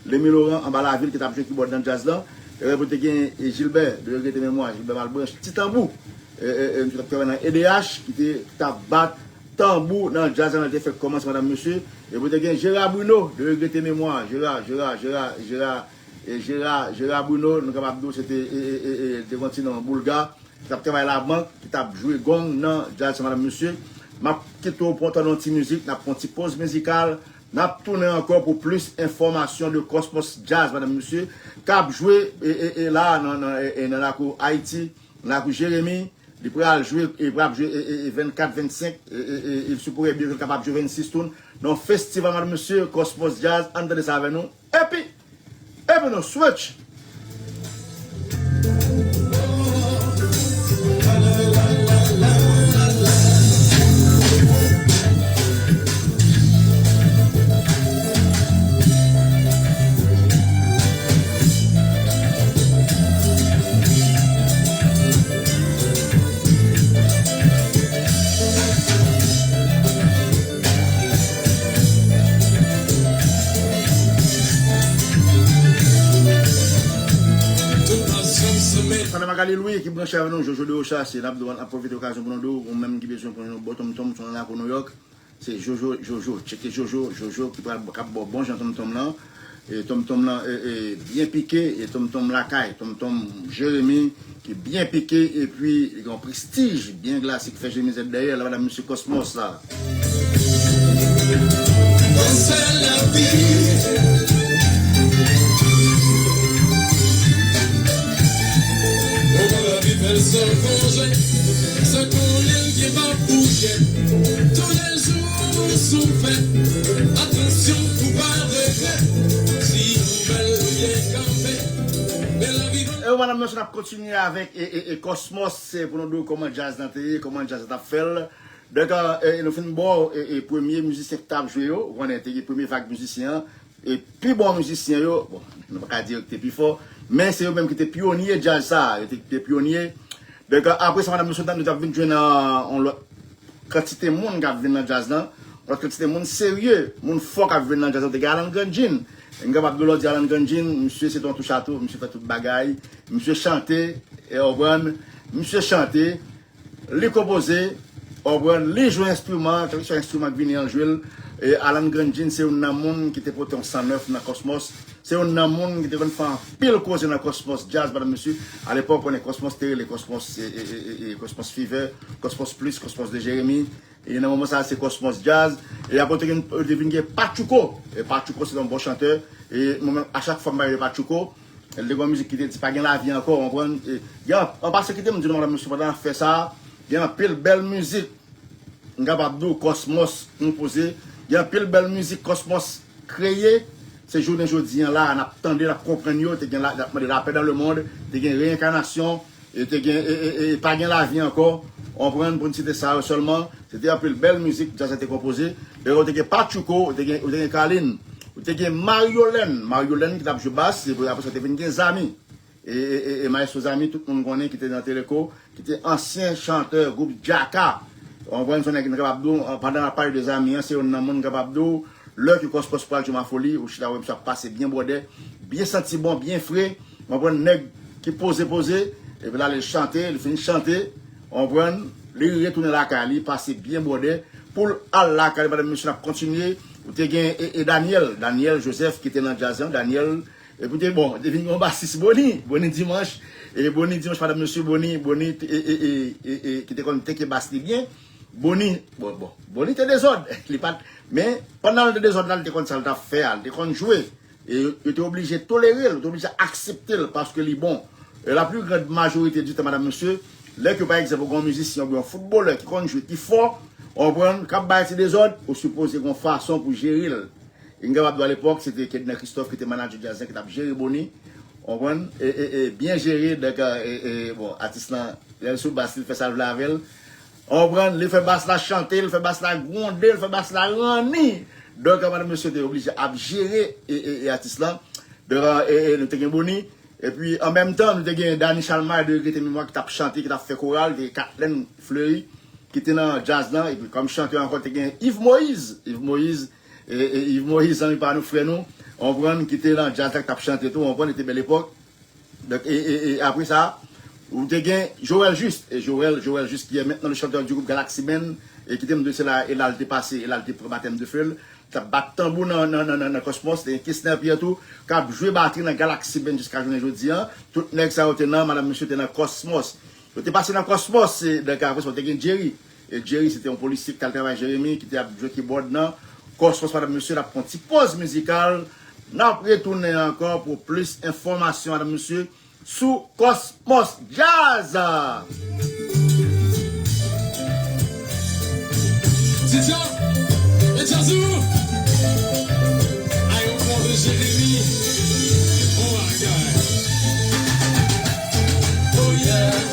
Lemi Laurent anba lavil ki t ap jwe kibòd nan djaz lan. Epi te gen, e, Gilbert, de regrete memwa, Gilbert Malbranche, ti tanbou. E, e, e, misye t ap travay nan E D H, ki te, ki t ap bat tanbou nan djaz lan, lè l te fèk kòmanse, madanm, mesye. Epi te gen Gérard Bruno, de regrete memwa, Gérard, Gérard, Gérard, Gérard, e, Gérard, Gérard Bruno, nou kapab di w se te, e, e, e, e, te gen yon ti non Boulga, ki t ap travay labank, ki t ap jwe gong nan djaz sa, madanm, mesye. M ap kite w pou w tande yon ti mizik, n ap fè yon ti poz mizikal, n ap tounen ankò pou plis enfòmasyon de Cosmos Jazz, madanm, mesye, k ap jwe, e, e, e, la, nan, nan, e, e, nan lakou Ayiti, nan lakou Jeremi, li pral jwe, e, pral jwe, e, e, e, vennkat, vennsenk, e, e, e, e, si pou byen, li kapab jwe vennsis tou, nan yon festival, madanm, mesye, Cosmos Jazz, ann tande sa avè nou. Epi, epi nou switch. Kali Lwi ki branche avè nou, Jojo de Rochas, n ap di w, n ap pwofite okazyon pou nou di w, ou menm ki bezwen pran yon bon tonmtonm, si w nan lakou Nouyòk, se Jojo, Jojo, tcheke Jojo, Jojo ki pral, k ap ba w bon jan tonmtonm lan. E tonmtonm lan, e, e, byen pike, e tonmtonm lakay, tonmtonm Jeremi, ki byen pike, epi li gen yon prestij byen glase ki fè Jeremi Z dèyè, la, madanm, mesye Kòsmòs la. Mwen sèl lavi. Mwen lavi fè l sèl konje. Sa konnen l gen pa pou kè. Toulejou sou fèt. Atansyon pou pa regrèt. Si ou bèl ou byen kanpe. Men lavi. E madanm, mesye, n ap kontinye avèk e, e, e Kòsmòs, se pou nou di w kòman djaz lan te ye, kòman djaz lan t ap fè l. Donk, e, e, nou fin ba w, e, e, premye mizisyen ki t ap jwe yo, ou konnen te gen premye vag mizisyen an, e pi bon mizisyen yo, bon, nou pa ka di yo ki te pi fò, men se yo menm ki te pyonye djaz sa a, yo te, te pyonye. Donk, apre sa, madanm, mesye, nou t ap vin jwenn, e, yon lòt kantite moun k ap vin nan djaz lan, yon lòt kantite moun serye, moun fò k ap vin nan djaz lan, te gen Alan Grandjean. M kapab di w lè w di Alan Grandjean, misye se te yon touchatou, misye fè tout bagay, misye chante, e, w konprann, misye chante, li konpoze, w konprann, li jwe enstriman, kèlkeswa enstriman k vini an, l jwe l. E Alan Grandjean se youn nan moun ki te pote yon san nèf nan Kòsmòs. Se youn nan moun ki te konn fè anpil koze nan Kòsmòs djaz, madanm, mesye. Alepòk, konnen Kòsmòs te rele Kòsmòs, e, e, e, e, e, Kòsmòs Fever, Kòsmòs Plis, Kòsmòs de Jeremi. E nan moman sa a, se Kòsmòs djaz. E apre, te gen, te vin gen Patchouko. E Patchouko, se te yon bon chantè. E mwen menm, a chak fwa m pale de Patchouko, li te gen yon mizik ki te di pa gen lavi ankò, w konprann? E, gen, an pasan, kite m di nou, madanm, mesye, pandan n ap fè sa, gen anpil bèl mizik m kapab di w Kòsmòs konpoze. Gen anpil bèl mizik Kòsmòs kreye. Se jounen jodi a la, n ap tande, n ap konprann yo. Te gen la, n ap mande Lapè dan le mond, te gen Reyenkanasyon, e te gen, e, e, e, Pa gen lavi ankò. W konprann, pou n site sa yo sèlman. Se te anpil bèl mizik djaz la te konpoze. Dayè, ou te gen Patchouko, ou te gen, ou te gen Kalin, ou te gen Maryolèn. Maryolèn ki t ap jwe bas, epi apre sa, te vin gen Zami. E, e, e, e Maestro Zami, tout moun konnen, ki te nan Teleco, ki te ansyen chantè gwoup Djaka. W konprann, se yon nèg ki kapab di w, pandan n ap pale de Zami an, se youn nan moun kapab di w, lè ke Kòsmòs pral jwe Mafoli, ou chita wè misye ap pase byen bwòdè, byen santi bon, byen fre. W konprann, nèg ki poze, poze, epi l ale chante, li fin chante, w konprann, li retounen lakay li, pase byen bwòdè, pou l al lakay li, madanm, mesye, n ap kontinye. Ou te gen, e, e Daniel, Daniel Joseph ki te nan djaz lan, Daniel, epi te, bon, te vin yon basis Boni, Boni Dimanche, e Boni Dimanche, madanm, mesye, Boni, Boni, e, e, e, e, e, ki te konn teke bas li byen, Boni, bon, bon, Boni te dezòd, li pa t, men pandan l te dezòd la, li te konn sa l t ap fè a, li te konn jwe, e yo, yo te oblije tolere l, yo te oblije aksepte l, paske li bon. E la pli grand majorite di tan, madanm, mesye, lè ke, pa egzanp, ou gen yon mizisyen oubyen yon foutbolè ki konn jwe, ki fò, w konprann, k ap bay ti dezòd, ou sipoze gen yon fason pou jere l. E m kapab di w alepòk, se te Kedner Christophe ki te manadjè djaz lan, ki t ap jere Boni. W konprann? E, e, e, byen jere, donk, e, e, bon, atis lan, lè l sou bas, li fè sa l vle avè l. W konprann? Li fè bas la chante, li fè bas la gwonde, li fè bas la ranni. Donk, madanm, mesye te oblije ap jere, e, e, e, atis lan. Donk, e, e, nou te gen Boni. Epi, an menm tan, nou te gen Dany Chalmay de Regrete Memwa ki t ap chante, ki t ap fè koral, te gen Kathleen Fleury ki te nan djaz lan, epi kòm chantè ankò, te gen Yves Moïse. Yves Moïse, e, e, Yves Moïse, zanmi pa nou, frè nou, w konprann, ki te nan djaz la, ki t ap chante tou, w konprann, e te bèl epòk. Donk, e, e, e apre sa, ou te gen Joël Juste, e Joël, Joël Juste, qui est maintenant le chanteur du groupe Galaxy Band, e kite m di w se la, e la l te pase, e la l te pran batèm de fe l, t ap bat tanbou nan, nan, nan, nan, nan Kòsmòs, te gen Kesner Pierre tou, k ap jwe batri nan Galaxy Band jiska jounen jodi a. Tout nèg sa yo te nan, madanm, mesye, te nan Kòsmòs. Yo te pase nan Kòsmòs, e, donk, apre sa, ou te gen Jerry. E Jerry, se te yon polisye ki t al travay Jeremi, ki te ap jwe kibòd nan Kòsmòs, madanm, mesye, n ap pran ti pòz mizikal. N ap retounen ankò pou plis enfòmasyon, madanm, mesye, sou Kòsmòs Djaz. Titya, e Djazou, Ayewopò de Jeremi, bon bagay. Oh yeah.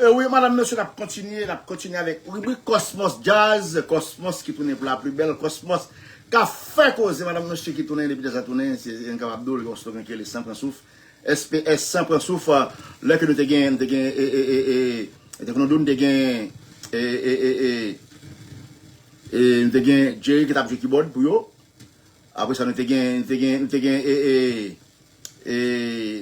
E wi, madanm, mesye, n ap kontinye, n ap kontinye avèk ribrik Kòsmòs Djaz, Kòsmòs ki tounen pou la pli bèl, Kòsmòs k ap fè koze, madanm, mesye, ki tounen depi dèzè tounen, se, n kapab di w, yon slogan ki rele San Pran Souf, S P S San Pran Souf, lè ke nou te gen, nou te gen, e, e, e, e, te konn nou te gen, e, e, e, e, e, nou te gen Jerry ki t ap jwe kibòd pou yo. Apre sa, nou te gen, nou te gen, nou te gen, e, e, e,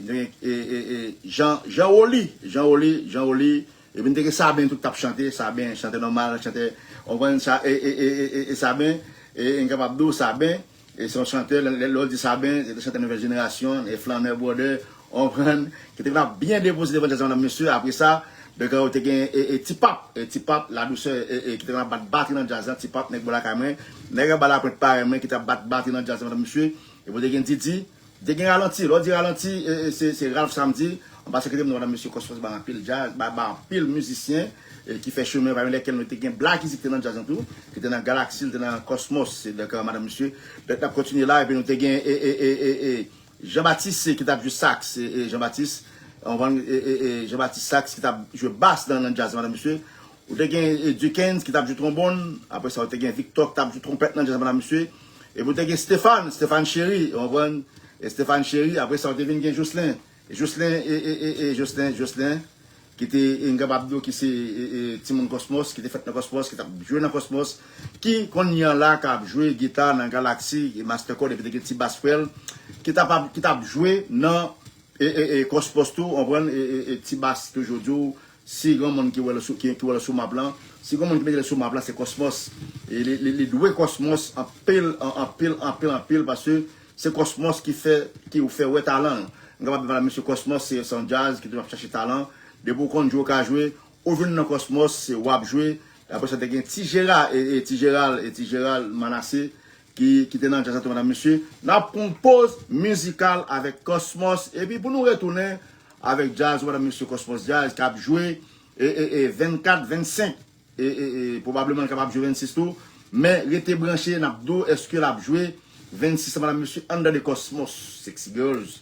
nou te gen, e, e, e, Jean, Jean Rolly, Jean Rolly, Jean Rolly. Epi nou te gen Saben tou ki t ap chante, Saben, chantè nòmal, chantè, w konprann sa, e, e, e, e, e, e Saben, e, e, m kapab di w Saben, e se yon chantè, lè, lè, lè w di Saben, se te chantè nouvèl jenerasyon, e Flanneur Brother, w konprann, ki te konn ap byen depoze devan djaz la, madanm, mesye. Apre sa, donk, ou te gen, e, e, Ti Pap, e, Ti Pap, La Douceur, e, e, ki te konn ap bat batri nan djaz la, Ti Pap, nèg bò lakay mwen, nèg anba lapwent parèy mwen, ki t ap bat batri nan djaz la, madanm, mesye. Epi ou te gen Didi, te gen Ralanti, lè w di Ralanti, e, e, se, se Ralph Samedi, anba sekirite m nan, madanm, mesye, Kòsmòs bay anpil djaz, bay, bay anpil mizisyen, e, ki fè chemen, pami lèkèl nou te gen Black Easy ki te nan djaz lan tou, ki te nan Galaxy, li te nan Kòsmòs, se, donk, madanm, mesye, donk, n ap kontinye la, epi nou te gen, e, e, e, e, e, Jean Baptiste ki t ap jwe saks, e, e, Jean Baptiste, w konprann, e, e, e, Jean Baptiste Saks ki t ap jwe bas nan, nan djaz, madanm, mesye. Ou te gen, e, Duckens ki t ap jwe twonbòn, apre sa, ou te gen Victor ki t ap jwe twonpèt nan djaz, madanm, mesye. Epi ou te gen Stéphane, Stéphane Chéry, w konprann? E Stéphane Chéry, apre sa, ou te vin gen Jocelyn. Jocelyn, e, e, e, e, Jocelyn, Jocelyn, ki te, e, m kapab di w ki se, e, e, timoun Kòsmòs, ki te fèt nan Kòsmòs, ki t ap jwe nan Kòsmòs, ki kounye a la k ap jwe gita nan Galaxy, e Master Chord, epi te gen Ti Bas frè l, ki t ap, ki t ap jwe nan, e, e, e, Kòsmòs tou, w konprann, e, e, e, Ti Bas toujou di w, si gen moun ki wè l sou, ki, ki wè l sou map lan, si gen moun ki mete l sou map lan, se Kòsmòs. E li, li, li dwe Kòsmòs anpil, an-, anpil, anpil, anpil, paske se Kòsmòs ki fè, ki fè wè talan l. M kapab di, madanm, mesye, Kòsmòs se, se yon djaz ki toujou ap chache talan. Depi w konn jwe, w ka jwe, ou vin nan Kòsmòs, se w ap jwe. Apre sa, te gen Ti Jera, e, e, Ti Jeral, e Ti Jeral Manassé, ki, ki te nan djaz la tou, madanm, mesye. N ap pran yon poz mizikal avèk Kòsmòs. Epi pou nou retounen avèk djaz, madanm, mesye, Kòsmòs Djaz k ap jwe, e, e, e, vennkat, vennsenk. E, e, e, pwobableman l kapab jwe vennsis tou. Men rete branche, n ap di w èske l ap jwe vennsis la, madanm, mesye, anndan de Kòsmòs, Sexy Girls.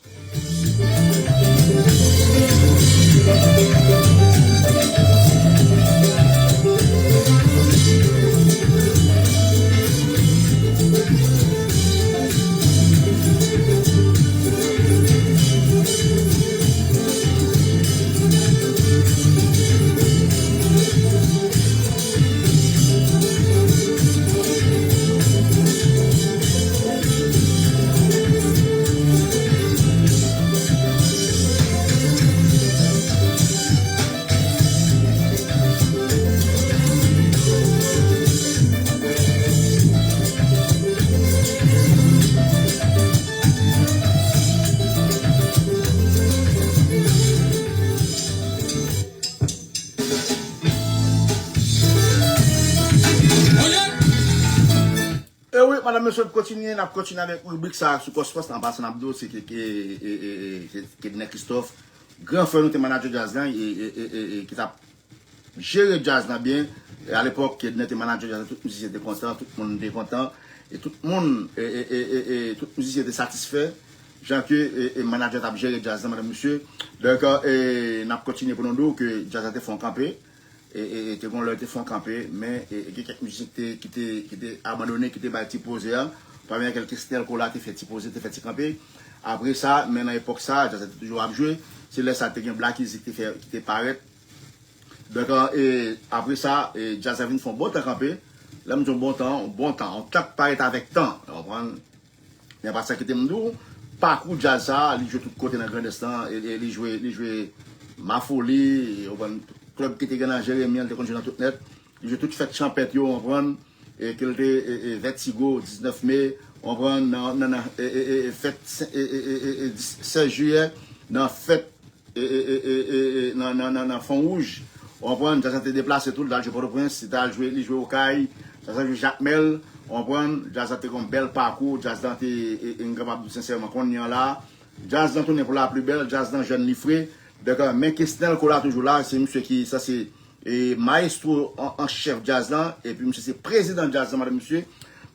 E wi, madanm, mesye, n ap kontinye, n ap kontinye avèk ribrik sa a sou Kòsmòs. An pasan, n ap di w, se ke, ke, e, e, e, se Kedner Christophe, gran frè nou, te manadjè djaz lan, e, e, e, e, e, ki t ap jere djaz lan byen. E alepòk, Kedner te manadjè djaz lan, tout mizisyen te kontan, tout moun te kontan, e tout moun, e, e, e, e, e, tout mizisyen te satisfè, jan ke, e, e, manadjè t ap jere djaz lan, madanm, mesye. Donk, e, n ap kontinye pou nou di w ke djaz la te fè yon kanpe. E, e, e, te gon lè te fè yon kanpe, men, e, e, gen kèk mizisyen ki te, ki te, ki te abandone, ki te bay ti poze a. Pami lèkèl Kesnel Kola te fè ti poze, te fè ti kanpe. Apre sa, men nan epòk sa, djaz la te toujou ap jwe. Se lè sa te gen Black Easy ki te fè, ki te parèt. Donk, e, apre sa, e, djaz la vin fè yon bon tan kanpe. Lè m di yon bon tan, yon bon tan, yon tan k parèt avèk tan. Ou konprann? Men apa sa, kite m di w, pakou djaz sa, li jwe tout kote nan Grandans lan, e, e li jwe, li jwe Mafoli, ou konprann, klèb ki te gen nan Jeremi an, li te konn jwe nan tout nèt. Li jwe tout fèt chanpèt yo, ou konprann, e ke l te, e, e, Vètigo, diznèf me, ou konprann, nan, nan, nan, e, e, e, e, fèt, e, e, e, e, e, dis-, sèz jiyè, nan fèt e, e, e, e, e, e, nan, nan, nan, nan Fon Wouj. Ou konprann, djaz la te deplase tou, li t al jwe Pòtoprens, li t al jwe, li jwe Okay, djaz la jwe Jakmèl. Ou konprann, djaz la te gon bèl pakou, djaz la te, e, e, m kapab di w sensèman, kounye a la, djaz la tounen pou la pli bèl, djaz la jèn, li fre. Donk, men Kesnel Kola toujou la, se misye ki, sa se, e, mayestwo an, an chèf djaz la, epi misye se prezidan djaz la, madanm, mesye.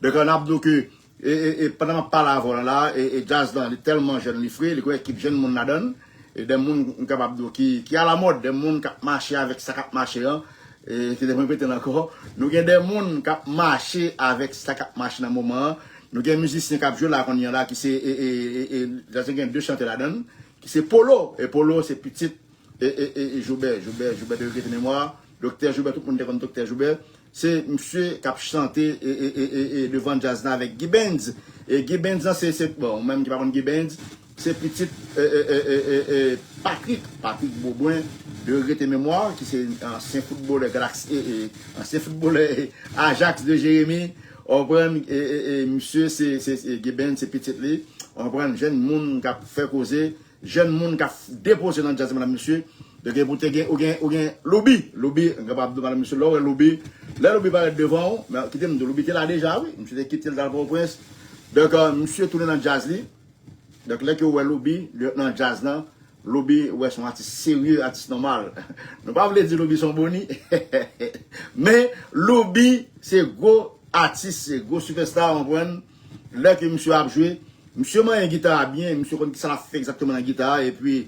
Donk, n ap di w ke E, e, e, pandan m ap pale avè w la, la, e, e, djaz lan, li tèlman jèn, li fre, li gon ekip jèn moun ladan l. e de moun m kapab di w ki, ki alamòd, de moun k ap mache avèk sa k ap mache an. E, kite mwen repete l ankò, nou gen de moun k ap mache avèk sa k ap mache nan moman an. Nou gen mizisyen k ap jwe la kounye a la, ki se, e, e, e, e, jazz la gen de chantè ladan l, ki se Polo. E Polo, se pitit e, e, e, e Joubè, Joubè, Joubè de regrete memwa, Doktè Joubè, tout moun te konn Doktè Joubè. Se misye k ap chante, e, e, e, e, e, devan djaz la avèk Guy Benz. E Guy Benz lan, se, se, bon, ou menm ki pa konn Guy Benz, se pitit, e, e, e, e, e, e, Patrick, Patrick Beaubrun, de regrete memwa, ki se ansyen foutbolè Galaxy, e, e, ansyen foutbolè, e, Ajax de Jérémie. Ou konprann, e, e, e, misye, se, se, se Guy Benz, se pitit li. Ou konprann, jèn moun k ap fè koze, jèn moun k ap depoze nan djaz, medam, mesye. Donk, epi ou te gen, ou gen, ou gen Loubi. Loubi, m kapab di w, medam, mesye, lè w wè Loubi, lè Loubi parèt devan w, men kite m di w, Loubi te la deja, wi. Misye te kite l t al Pòtoprens. Donk, e, misye tounen nan djaz li. Donk, lè ke w wè Loubi nan djaz lan, Loubi, w wè se yon atis serye, atis nòmal. Nou pa vle di Loubi se yon boni. Men, Loubi, se gwo atis, se gwo sipèsta, w konprann. Lè ke misye ap jwe, misye manyen gita a byen, misye konn kisa l ap fè egzakteman nan gita a, epi,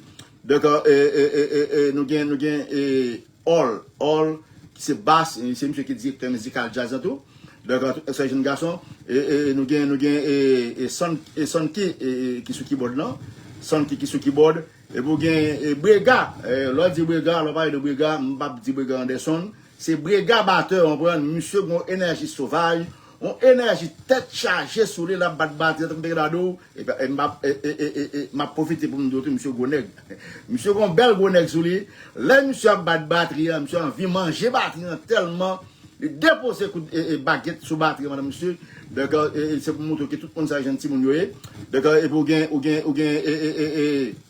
donk, e, e, e, e, e, nou gen, nou gen, e, All, All, ki se bas, e, se misye ki direktè mizikal djaz lan tou. Donk, tout sa jèn gason, e, e, nou gen, nou gen, e, e, Son, e, Sonky, e, e, ki sou kibòd lan, Sonky ki sou kibòd, epi w gen, e, Brega, e, lè w di Brega, lè w pale de Brega, m p ap di Brega Anderson, se Brega batè, w konprann, misye gen yon enèji sovaj, yon enèji tèt chaje sou li, l ap bat batri, tankou m te gen la di w, e, e, m ap, e, e, e, e, e, m ap pwofite pou m di w tou, misye gwo nèg. Misye gen yon bèl gwo nèg sou li. Lè misye ap bat batri an, misye anvi manje batri an tèlman li depoze kout, e, e, bagèt sou batri an, medam, mesye. Donk, e, e, se pou montre ke tout moun sa jan timoun yo ye. Donk, e, epi w gen, ou gen, ou gen, e, e, e, e,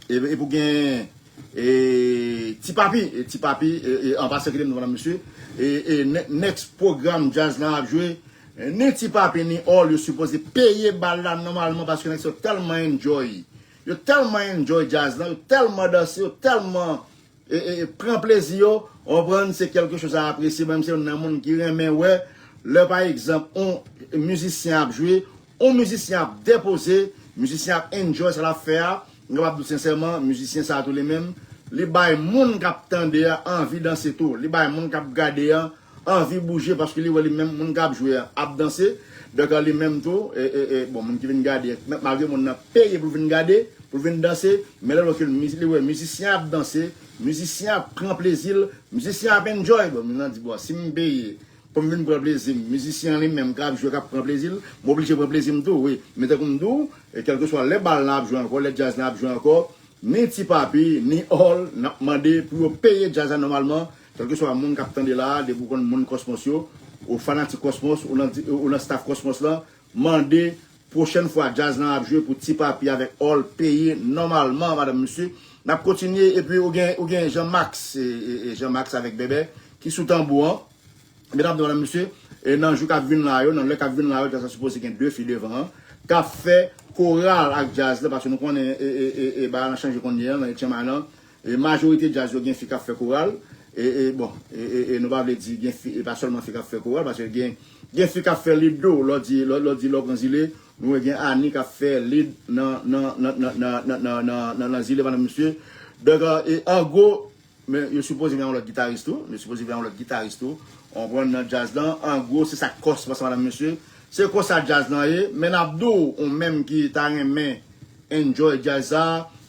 E, epi w gen, e, Ti Papi, e, Ti Papi, e, e, an pasan kite m di w, medam, mesye, e, e, ne- next pwogram djaz lan ap jwe, e, ni Ti Papi, ni All, yo sipoze peye bal la nòmalman, paske nèg sa yo tèlman enjoy. Yo tèlman enjoy djaz lan, yo tèlman danse, yo tèlman, e, e, e, pran plezi yo, w konprann, se kèlke choz a apresye, menm se youn nan moun ki renmen wè, lè, pa egzanp, yon mizisyen ap jwe, yon mizisyen ap depoze, mizisyen ap enjoy sa l ap fè a. M kapab di w sensèman, mizisyen sa a tou li menm, li bay moun k ap tande a anvi danse tou. Li bay moun k ap gade a anvi bouje, paske li wè li menm, moun k ap jwe a ap danse. Donk, li menm tou, e, e, e, bon, moun ki vin gade, malgre moun nan peye pou l vin gade, pou l vin danse, men lè l wè ke miz- li wè mizisyen ap danse, mizisyen ap pran plezi l, mizisyen ap enjoy. Bon, moun nan di, bon, si m peye, pou m vin pran plezi m. Mizisyen an li menm k ap jwe, k ap pran plezi l, m oblije pran plezi m tou, wi. Men tankou m di w, e kèlkeswa lè bal lan ap jwe ankò, lè djaz lan ap jwe ankò, ni Ti Papi, ni All, n ap mande pou yo peye djaz la nòmalman, kèlkeswa moun k ap tande la a, depi w konn moun Kòsmòs yo, ou fanatik Kòsmòs, ou nan, ou nan staff Kòsmòs lan, mande pwochèn fwa djaz lan ap jwe pou Ti Papi avèk All peye nòmalman, medam, mesye. N ap kontinye, epi ou gen, ou gen Jean Max, e, e, e Jean Max avèk Bèbè, ki sou tanbou an. Medam, medam, mesye, e nan jou k ap vin la yo, nan lè k ap vin la yo, djaz la sipoze gen de fi devan an, k ap fè koral ak djaz la, paske nou konnen, e, e, e, e bagay lan chanje kounye a, nan Etchenmay lan, e majorite djaz yo gen fi k ap fè koral, e, e, bon, e, e, e nou pa vle di gen fi, e pa sèlman fi k ap fè koral, paske gen, gen fi k ap fè lead tou, lè w di, lè, lè w di lè w pran Zile, nou wè gen Annie k ap fè lead nan, nan, nan, nan Zile, medam, mesye. Donk, e, an gwo, men yo sipoze gen yon lòt gitaris tou. Yo sipoze gen yon lòt gitaris tou. Ou konprann, nan djaz lan. An gwo, se sa k kòs, medam, mesye. Se konsa djaz lan ye. Men n ap di w, ou menm ki ta renmen enjoy djaz sa,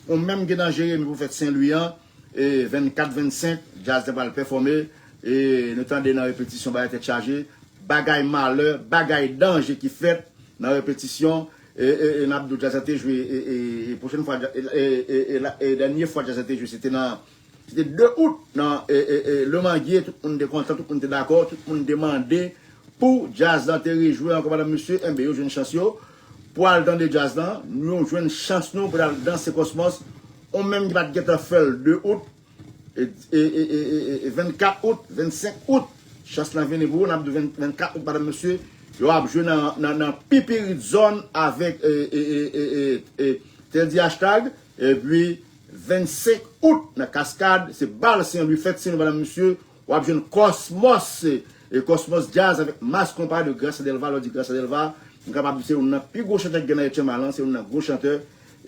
ou menm ki nan Jeremi pou fèt Sen Lwi an, e vennkat vennsenk, djaz lan pral pèfòme. E nou tande nan repetisyon, bagay tèt chaje. Bagay malè, bagay danje ki fèt nan repetisyon. E, e, e n ap di w djaz la te jwe, e, e, e pwochèn fwa, e, e, e, e, la- e dènye fwa djaz la te jwe, se te nan, se te de out nan, e, e, e, Le Manguier, tout moun te kontan, tout moun te dakò, tout moun te mande pou djaz lan te rejwe ankò, medam, mesye, enben, yo jwenn chans yo pou al tande djaz lan, nou jwenn chans nou pou al danse Kòsmòs, ou menm ki pa t gentan fè l de out, e, e, e, e, e, e vennkat out, vennsenk out, chans lan vini pou ou, n ap di vennkat out, medam, mesye, yo ap jwe nan, nan, nan Pipirit Zòn avèk, e, e, e, e, e, e, Teddy Hashtag, epi vennsenk out nan Kaskad, se bal Sen Lwi, fèt Sen Lwi, medam, mesye, w ap jwenn Kòsmòs, e, e Kòsmòs Djaz avèk Mas Konpa de Gracia Delva, lè w di Gracia Delva, m kapab di se youn nan pi gwo chantè ki gen nan Etchenmay lan, se youn nan gwo chantè,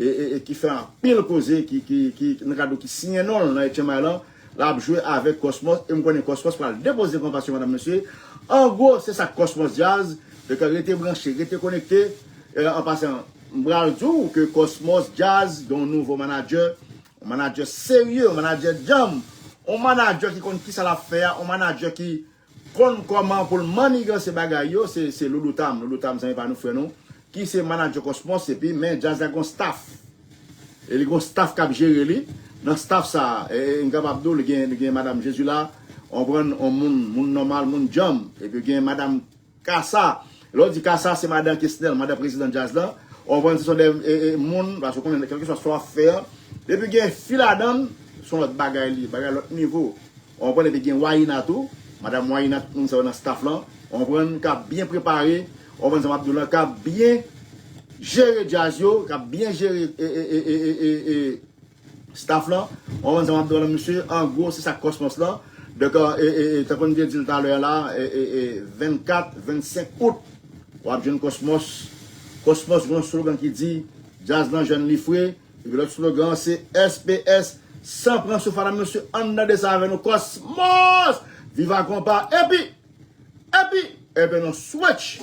e, e, e ki fè anpil koze, ki, ki, ki, nou ka di w ki siyen non l nan Etchenmay lan, l ap jwe avèk Cosmos, e m konnen Cosmos pral depoze konpa sou madanm mesye. An gwo, se sa k Cosmos Jazz, fè ke rete branche, rete konekte. E, an pasan, m pral di w ke Cosmos Jazz gen yon nouvo manadjè, yon manadjè serye, yon manadjè djanm, yon manadjè ki konn kisa l ap fè a, yon manadjè ki konn kòman pou l manniganse bagay yo, se, se Loulou Tam. Loulou Tam, zanmi pa nou, frè nou, ki se manadjè Cosmos, epi men djaz la gon staff. E li gon staff k ap jere li. Nan staff sa, e, e, m kapab di w, li gen, li gen madanm Jezila, w konprann, yon moun, moun nòmal, moun djanm. Epi gen madanm Kasa. Lè w di Kasa, se madan Kesnel, madan prezidan djaz lan. Ou konprann, se son de, e, e, moun, paske w konnen, kèlkeswa sa w ap fè a, depi gen fi ladan l, se yon lòt bagay li, bagay lòt nivo. Ou konprann, epi gen Wayina tou, madanm Wayina, tout moun sa yo nan staff lan. Ou konprann, k ap byen prepare, ou konprann sa m ap di w lan, k ap byen jere djaz yo, k ap byen jere, e, e, staff lan, ou konprann sa m ap di w lan, mesye, an gwo, se sa k Cosmos lan. Donk, e, e, e, tankou n te di l talè a la, e, e, e, vennkat, vennsenk out, w ap jwenn Cosmos. Cosmos gen yon slogan ki di, djaz lan jèn li fre, epi lòt slogan an se S P S, san pran souf, madanm mesye, ann tande sa avè nou, Cosmos! Viva konpa! Epi, Epi, epi nou switch.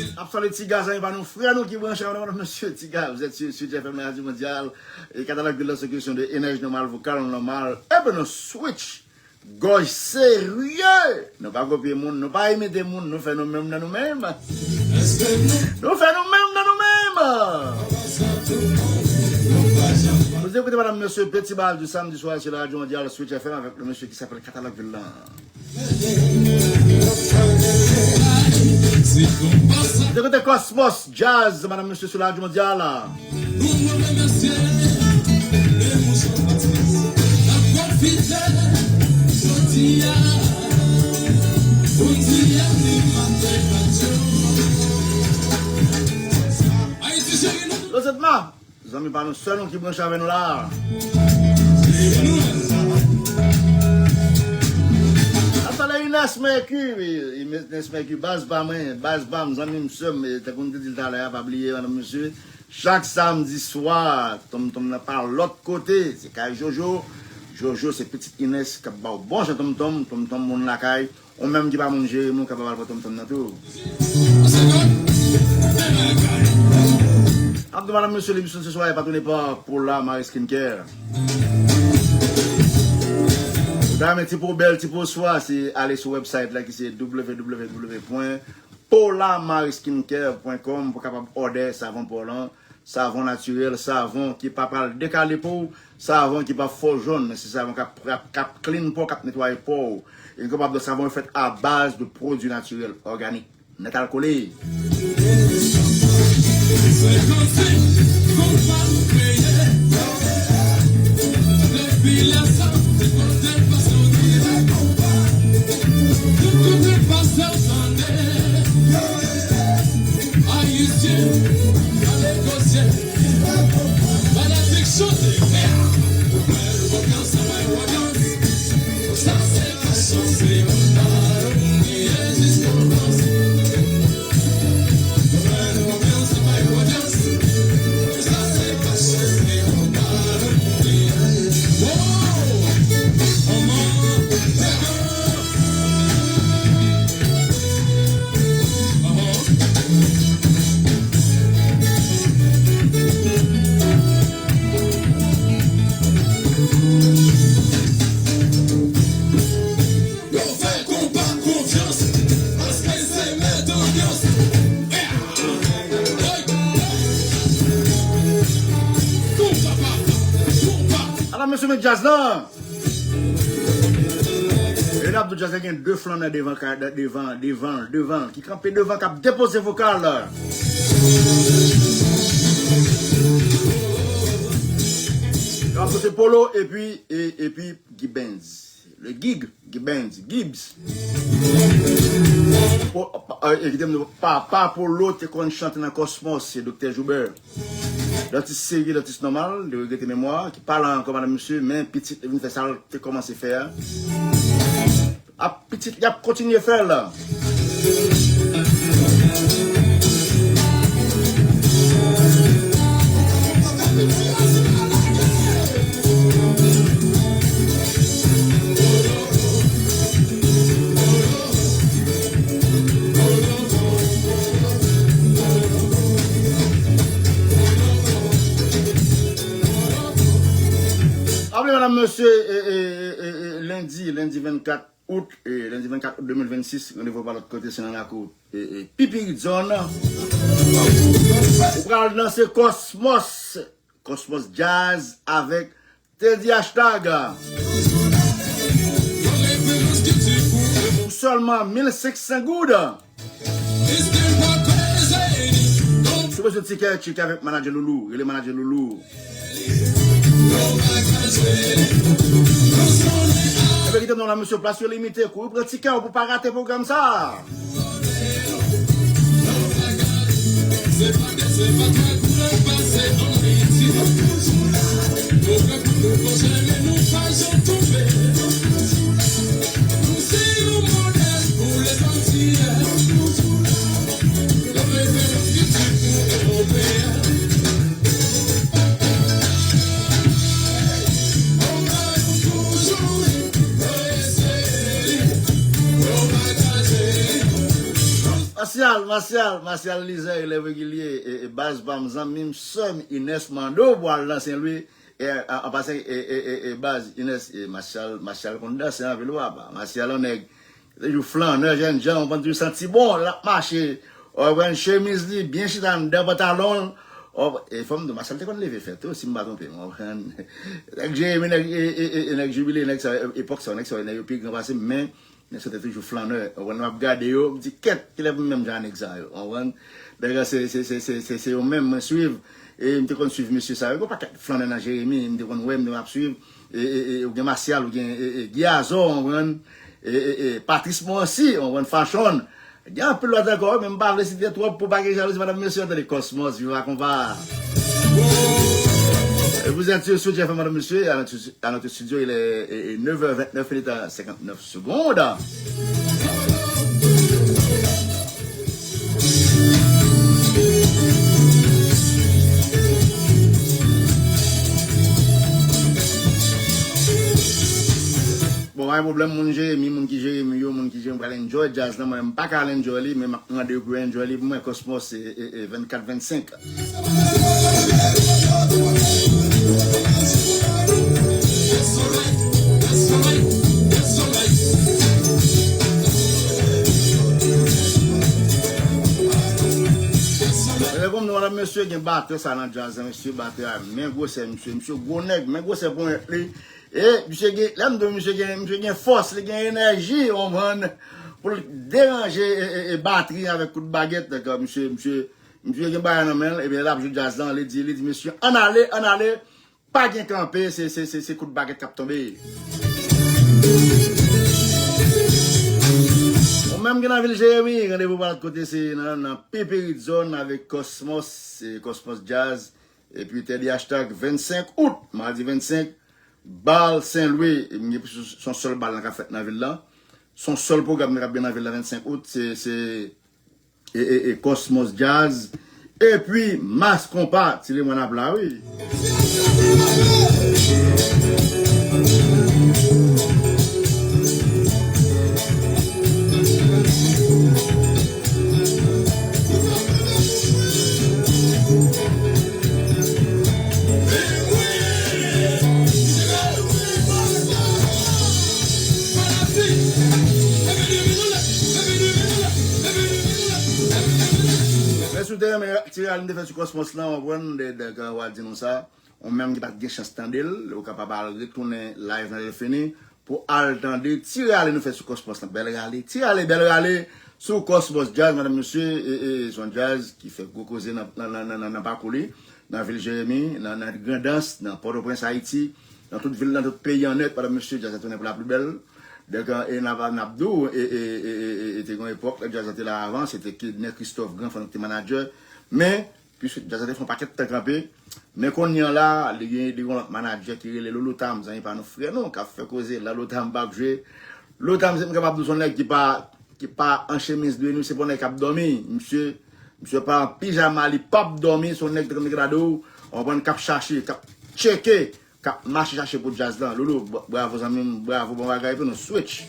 N ap salye Tiga, zanmi pa nou, frè nou ki branche avè nou, mesye Tiga, vous êtes sur Sud F M, la radio mondiale, e katalòg de la sécurité de Enèj Nòmal, Vokal Nòmal, epi nou switch. Gòj serye! Nou pa kopye moun, nou pa imite moun, nou fè nou menm nan nou menm. Nou fè nou menm nan nou menm! Vous écoutez Madame Monsieur Petit Bal du samedi soir sur la radio mondiale Switch F M avec le monsieur qui s'appelle Catalogue Villain. Vous écoutez Cosmos Jazz, Madame Monsieur sur la radio mondiale. Nou remèsye Lemou Jean Baptiste. N ap pwofite jodi a pou n di animatè radyo. Ayiti cheri nou. Lozètma, zanmi pa nou, sè nou ki branche avè nou la. Se nou menm. N ap salye Ines Mercury, Ines Mercury, baz pa mwen, baz pa m, zanmi m, sè m, e tankou m te di l talè a, pa bliye, madanm, mesye. Chak samdi swa, Tonmtonm nan pa lòt kote, se kay Jojo. Jojo se pitit Ines k ap ba w bon jan tonmtonm, tonmtonm moun lakay. Ou menm ki pa moun Jeremi, ou kapab al pran tonmtonm nan tou. Ap di madanm mesye, lemisyon se swa e patwone pa Paula Marie Skincare. Ou ta renmen ti po bèl, ti po swa, se ale sou website la ki se w w w pwen paula marie skincare pwen kòm pou kapab òdè savon pa w lan, savon natirèl, savon ki pa pral dekale po w, savon ki p ap fè w jòn, men se savon k ap, k ap, k ap clean po w, k ap netwaye po w. E nou kapab di savon yo fèt a baz de pwodui natirèl, òganik, nèt alkole. Men djaz lan. E n ap di djaz la gen de flannè devan, devan, devan, devan, ki kanpe devan, k ap depoze vokal. N ap poze Polo epi, e, epi Gibbons. Le Gig, Gibbons, Gibbs. Po, pa, e, kite m di, papa Polo te konn chante nan Kòsmòs, se Doktè Joubert. Dantis serye, dantis nòmal, li regrete memwa, ki pa la ankò, madanm mesye, men pitit li vin fè sa l te kòmanse fè a. Ap pitit li ap kontinye fè l. Aple madanm mesye, e, e, e, e, e, lendi, lendi vennkat out, e, lendi vennkat out de mil vennsis, randevou pa lòt kote, se nan lakou, e, e, Pipirit Zòn. Ou pral danse Kòsmòs, Kòsmòs Jazz avèk Teddy Hashtag. Pou sèlman mil senk san goud. Si w bezwen tikè, tcheke avèk manadjè Loulou. Rele manadjè Loulou. Ebyen, kite m nan la, mesye, plas yo limite. Kouri pran tikè w pou pa rate pwogram sa. Masyal, Masyal, Masyal Lizè, elèv regilye, e, e, baz pa m, zanmi m, sè m, Inès Mando, pou al nan Sen Lwi, e, an, an pasan, e, e, e, e, baz, Inès, e, Masyal, Masyal konn danse anpil, papa. Masyal on nèg, toujou flannè, jènjan, ou konn toujou santi bon, l ap mache, ou konprann, chemiz li byen chita anndan pantalon l, ou, e, fò m di w, Masyal te konn leve fè tou, si m pa twonpe m, ou konprann. Nèg Jeremi, nèg, e, e, e, e, nèg Jibile, nèg sa, e, epòk sa, nèg sa, nèg yo pi gran pase m, men, Nèg sa te toujou flannè, w konprann, m ap gade yo, m di, kèt, kilè pou m menm jan a nèg sa yo, w konprann? Nèg la se, se, se, se, se, se yo menm mwen swiv, e m te konn swiv mesye sa yo, gen yon pakèt flannè nan Jeremi, m te konn wè, m te konn ap swiv, e, e, e, ou gen Masyal, ou gen, e, e, Guy Azor, w konprann? E, e, e, Patrice Morancy, w konprann? Fashion, gen anpil lòt ankò, men m pa vle site twòp pou pa gen jalouzi, madanm mesye, tande Kòsmòs, viva konpa. Et vous êtes sur Soutien F M, madame, monsieur, à notre, à notre studio, il est, est, est neuf heures vingt-neuf minutes à cinquante-neuf secondes. Bon, pa gen pwoblèm, moun Jeremi, moun ki Jeremi yo, moun ki Jeremi pral enjoy jazz la, mwen, m pa ka al enjoy li, men m ap mande yo pou yo enjoy li pou mwen, Kòsmòs, e, e, e, vennkat vennsenk. Mesye, kòm nou, mesye, gen batè sa nan jazz la, mesye, batè a, men gwosè, mesye, mesye, gwo nèg, men gwosè ponyèt li. E, misye gen, lè m di w, misye gen, misye gen fòs, li gen enèji, w konprann, pou l deranje, e, e, e, batri avèk kout bagèt, donk, misye, misye, misye gen bagay nan men l, ebyen, l ap jwe jazz lan, li di, li di, mesye, ann ale, ann ale, pa gen kanpe, se, se, se, se kout bagèt k ap tonbe. Ou menm ki nan vil Jeremi, randevou pa lòt kote, se nan, nan Pipirit Zòn avèk Kòsmòs, se Kòsmòs Jazz, epi Teddy Hashtag vennsenk out, madi vennsenk, Bal Sen Lwi, se yon sèl bal nan k ap fèt nan vil la. Se yon sèl pwogram nan k ap gen nan vil la vennsenk out, se, se, e, e, e, Kòsmòs Jazz, epi Mas Konpa, Ti Lemòn ap la, wi. Men si w te renmen ti rale m te fè sou Kòsmòs lan, w konprann, de, de, de, w a di nou sa. ou menm ki pa t gen chans tande l, ou kapab al retounen live nan lè l fini, pou al tande ti rale nou fè sou Cosmos lan. Bèl rale, ti rale, bèl rale sou Cosmos Jazz, madam, mesye, e, e, se yon jazz ki fè gwo koze nan, nan, nan, nan, nan, nan pakou li, nan vil Jeremi, nan, nan Grandans, nan Pòtoprens, Ayiti, nan tout vil, nan tout peyi an nèt, madam, mesye, jazz la tounen pou la pli bèl. Donk, e, n ap, n ap di w, e, e, e, e, e, e, te gen yon epòk, lè jazz la te la avan, se te Kidney Christophe, gran fann ki te manadjè, men, piske jazz la te fè yon pakèt tan kanpe, men kounye an la, li gen, li gen yon lòt manadjè ki rele Lolo Tam, zanmi pa nou, frè nou, k ap fè koze, Lolo Tam p ap jwe. Lolo Tam, se m kapab di w se yon nèg ki pa, ki pa an chemiz dwe nou, se pa yon nèg k ap dòmi. Misye, misye pa an pijama, li p ap dòmi, se yon nèg tankou m te ka di w, w konprann, k ap chache, k ap tcheke, k ap mache chache pou djaz lan. Lolo, bra-, bravo zanmi m, bravo, bon bagay, epi nou switch.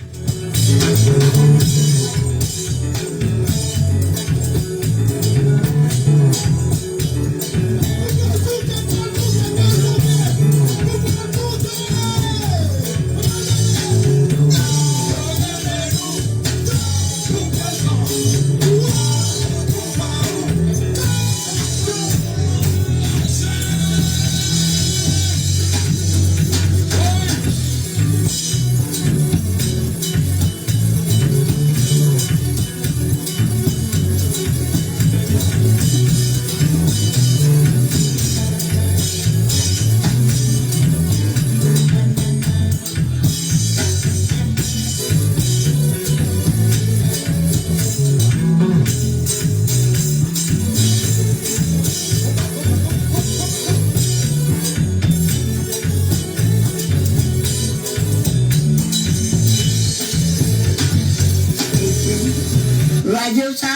Radyo sa,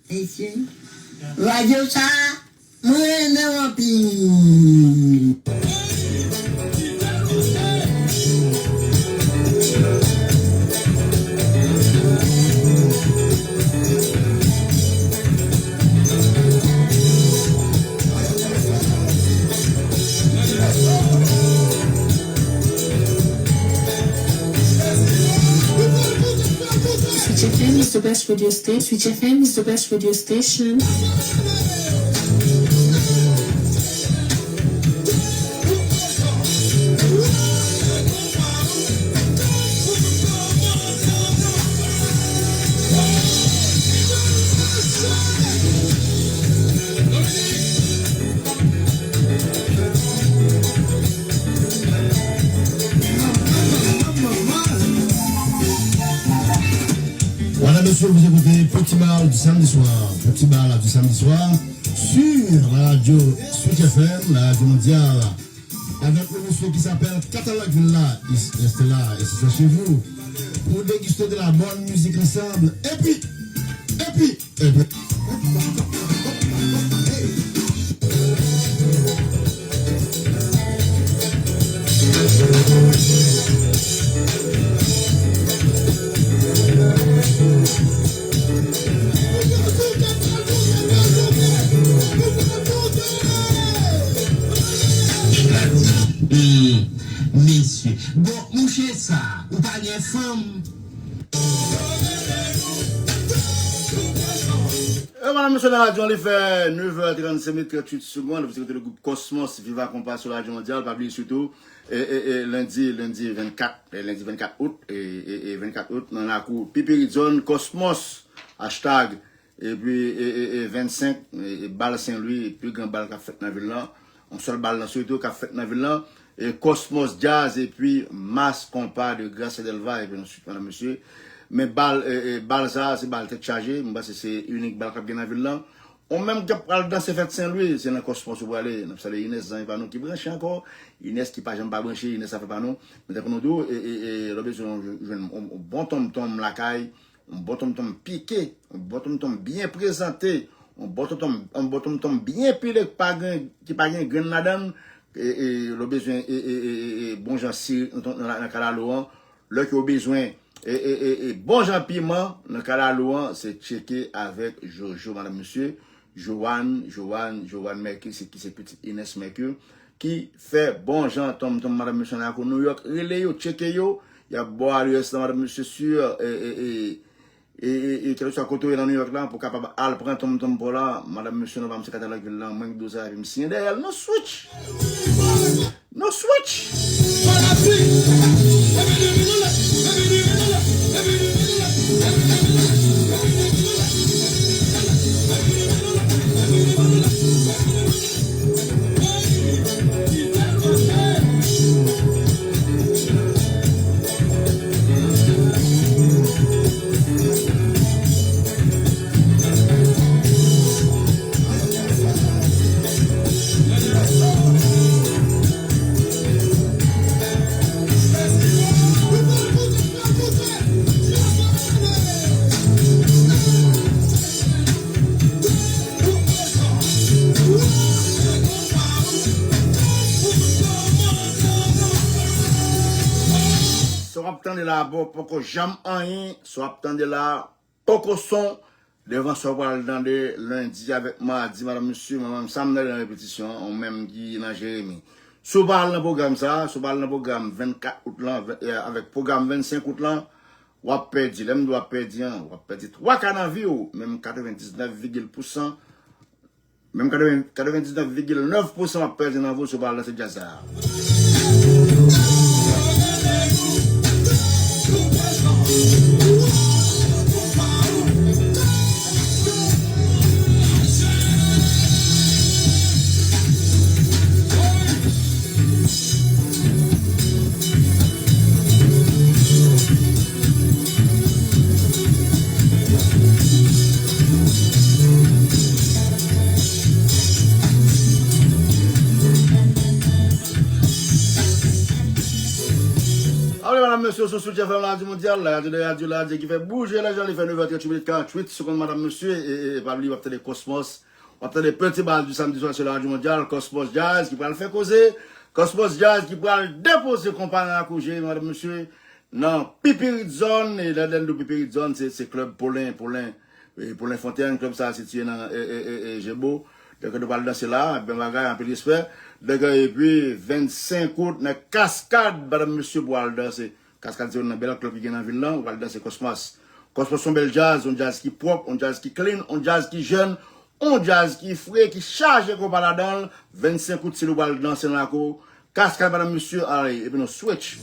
mesye. Radyo sa, mwen renmen w anpil. Switch F M is the best radio station. Switch F M is the best radio station. Voilà, monsieur, vous écoutez Petit Bal du samedi soir. Petit Bal du samedi soir sur la radio Switch F M, la radio mondiale, avec le monsieur qui s'appelle Catalogue Villa. Il reste là, et ce soir chez vous, pour déguster de la bonne musique ensemble. Et puis, et puis, Hmm, mesye. Bon, mouche sa, ou pa gen fanm? E voilà, mesye, nan radyo, li fè neuf heures trente-cinq minutes, trente-huit secondes. Vous écoutez le groupe Cosmos, Viva Compas sur la radio mondiale. Pa bliye sitou, e, e, e, lendi, lendi vennkat, e, lendi vennkat out, e, e, e, vennkat out, nan lakou Pipiridzòn, Cosmos, hashtag, epi, e, e, e, vennsenk, e, e, bal Sen Lwi, pi gran bal k ap fèt nan vil lan. Yon sèl bal nan Soweto k ap fèt nan vil lan. E, Cosmos Jazz epi Mass Compas de Gracia Delva, epi answit, madam, mesye. Men bal, e, e, bal sa a, se bal tèt chaje. M panse se inik bal k ap gen nan vil lan. Ou menm k ap pral danse fèt Sen Lwi, se nan Cosmos ou prale. N ap salye Ines, zanmi pa nou ki branche ankò. Ines ki pa janm pa branche, Ines afè pa nou. Men tankou nou di w, e, e, e, lè w bezwen jwenn yon, yon bon tonmtonm lakay, yon bon tonmtonm pike, yon bon tonmtonm byen prezante, yon bon tonmtonm, yon bon tonmtonm byen pile ki pa gen, ki pa gen grenn ladan l, e, e, lè w bezwen, e, e, e, e, e, bon jan siri nan, nan, nan kalalou an, lè ke w bezwen, e, e, e, e, bon jan piman nan kalalou an, se tcheke avèk Jojo, madam, mesye, Joanne, Joanne, Joanne Mercure, se ki se pitit Ines Mercure, ki fè bon jan tonmtonm, madam, mesye, nan lakou New York, rele yo, tcheke yo, y ap ba w adrès lan, madam, mesye, sur, e, e, e, e, e, e kèlkeswa kote w ye nan New York la, pou w kapab al pran tonmtonm pa w la, madanm, mesye, non pa m se Katalòg Vil la, mwen ki di w sa, epi m siyen dèyè l. Nou switch! Nou switch! Sa w ap tande la, bon, poko janm anyen. Sa w ap tande la, poko son. Devan sa w pral tande lendi avèk madi, madanm, mesye, mwen menm, sa m nan repetisyon an, ou menm ki nan Jeremi. Si w pa al nan pwogram sa, si w pa al nan pwogram vennkat out lan, ven- e, avèk pwogram vennsenk out lan, w ap pèdi. Lè m di w ap pèdi an, w ap pèdi twa ka nan vi w, menm katrevendiznèf vigil pousan, menm katreven, katrevendiznèf vigil nèf pousan w ap pèdi nan vi w si w pa al danse djaz sa a. Alò, medam, mesye, sou Switch F M, la radyo mondyal, la radyo de radyo, la radyo ki fè bouje lèzan, li fè nevè tranntuit minit, karanntuit segonn, medam, mesye, e, e, e pa bliye, w ap tande Cosmos, w ap tande Petit Bal du Samedi Soir sur la radyo mondyal, Cosmos Jazz ki pral fè koze, Cosmos Jazz ki pral depoze konpa nan lakou Jeremi, medam, mesye, nan Pipirit Zòn, e lè, lè n di Pipirit Zòn, se, se klèb Polen, Polen, e, Polen Fontèn, klèb sa a sitiye nan, e, e, e, e, Jebo. Donk, nou pral danse la, bèl bagay, anpil respè. Donk, epi, vennsenk out, nan Kaskad, medam, mesye, pou al danse. Kaskad se youn nan bèl klèb ki gen nan vil lan, ou pral danse Cosmos. Cosmos se yon bèl djaz, yon djaz ki pwòp, yon djaz ki clean, yon djaz ki jèn, yon djaz ki fre, ki chaje konpa ladan l. Vennsenk out, se li w pral danse nan lakou Kaskad, medam, mesye, ale, epi nou switch.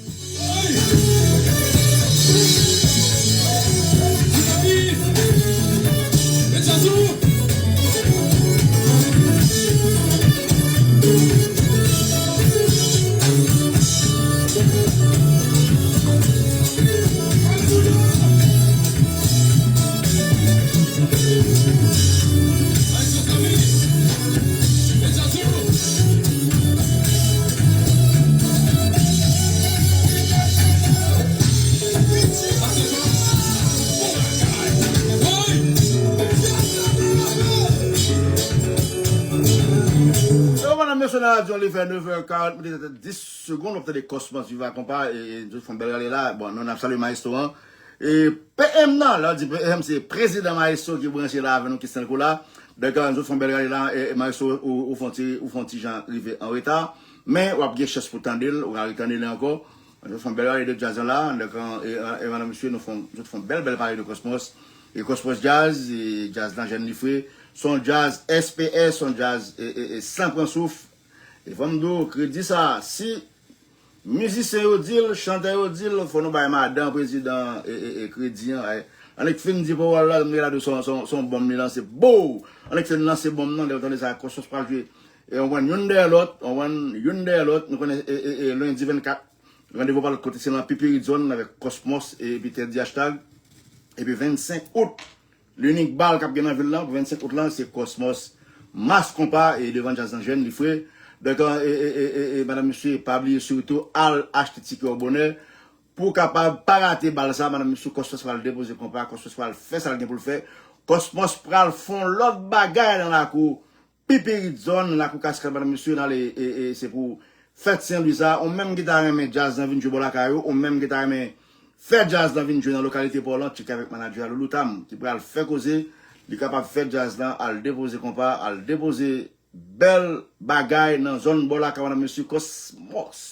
Yo, medam, mesye, nan radyo, li fè nevè karant minit, dis segonn, w ap tande Cosmos Viva Konpa, e, e, nou fè yon bèl rale la. Bon, nou, n ap salye maestro an. E, P M nan, lè w di P M, se prezidan maestro ki branche la avè nou, Christian Cola. Donk, nou fè yon bèl rale la, e, e, maestro, ou, ou fè yon ti, ou fè yon ti jan rive an reta. Men, w ap gen chans pou tande l, ou ka retande li ankò. Nou fè yon bèl rale de djaz la, donk, e, e, e, medam, mesye, nou fè yon, nou fè yon bèl, bèl pale de Cosmos. E Cosmos Jazz, e djaz lan jèn li fre. Se yon djaz S P S, se yon djaz, e, e, e, san pran souf. E fò m di w, kredi sa, si mizisyen yo di l, chantè yo di l, fò nou bay madan prezidan, e, e, e, kredi an. E, annik fin di pawòl la, m gade se yon, se yon, se yon bonm li lanse. Bow! Annik fin lanse bonm nan, lè w tande sa, Cosmos pral jwe. E w konprann, youn dèyè lòt, w konprann, youn dèyè lòt. Nou konnen, e, e, e, lendi vennkat, randevou pa lòt kote, se nan Pipirit Zòn avèk Cosmos e epi Teddy Hashtag. Epi vennsenk out, Linik bal k ap gen nan vil lan pou vennsenk out lan, se Cosmos, Mass Konpa, e devan djaz lan jèn, li fre. Donk, e, e, e, e, e, medam, mesye, pa bliye sitou al achte tikè w bonè pou w kapab pa rate bal sa, medam, mesye, Cosmos pral depoze konpa, Cosmos pral fè sa l gen pou l fè. Cosmos pral fè yon lòt bagay nan lakou Pipirit Zòn, lakou Kaskad, medam, mesye, n ale, e, e, se pou fèt Sen Lwi sa. Ou menm ki ta renmen djaz lan vin jwe bò lakay ou, ou menm ki ta renmen fè djaz lan vin jwe nan lokalite pa w lan, tcheke avèk manadjè a Loulou Tam, ki pral fè koze, li kapab fè djaz lan al depoze konpa, al depoze bèl bagay nan zòn bò lakay, medam, mesye, Cosmos.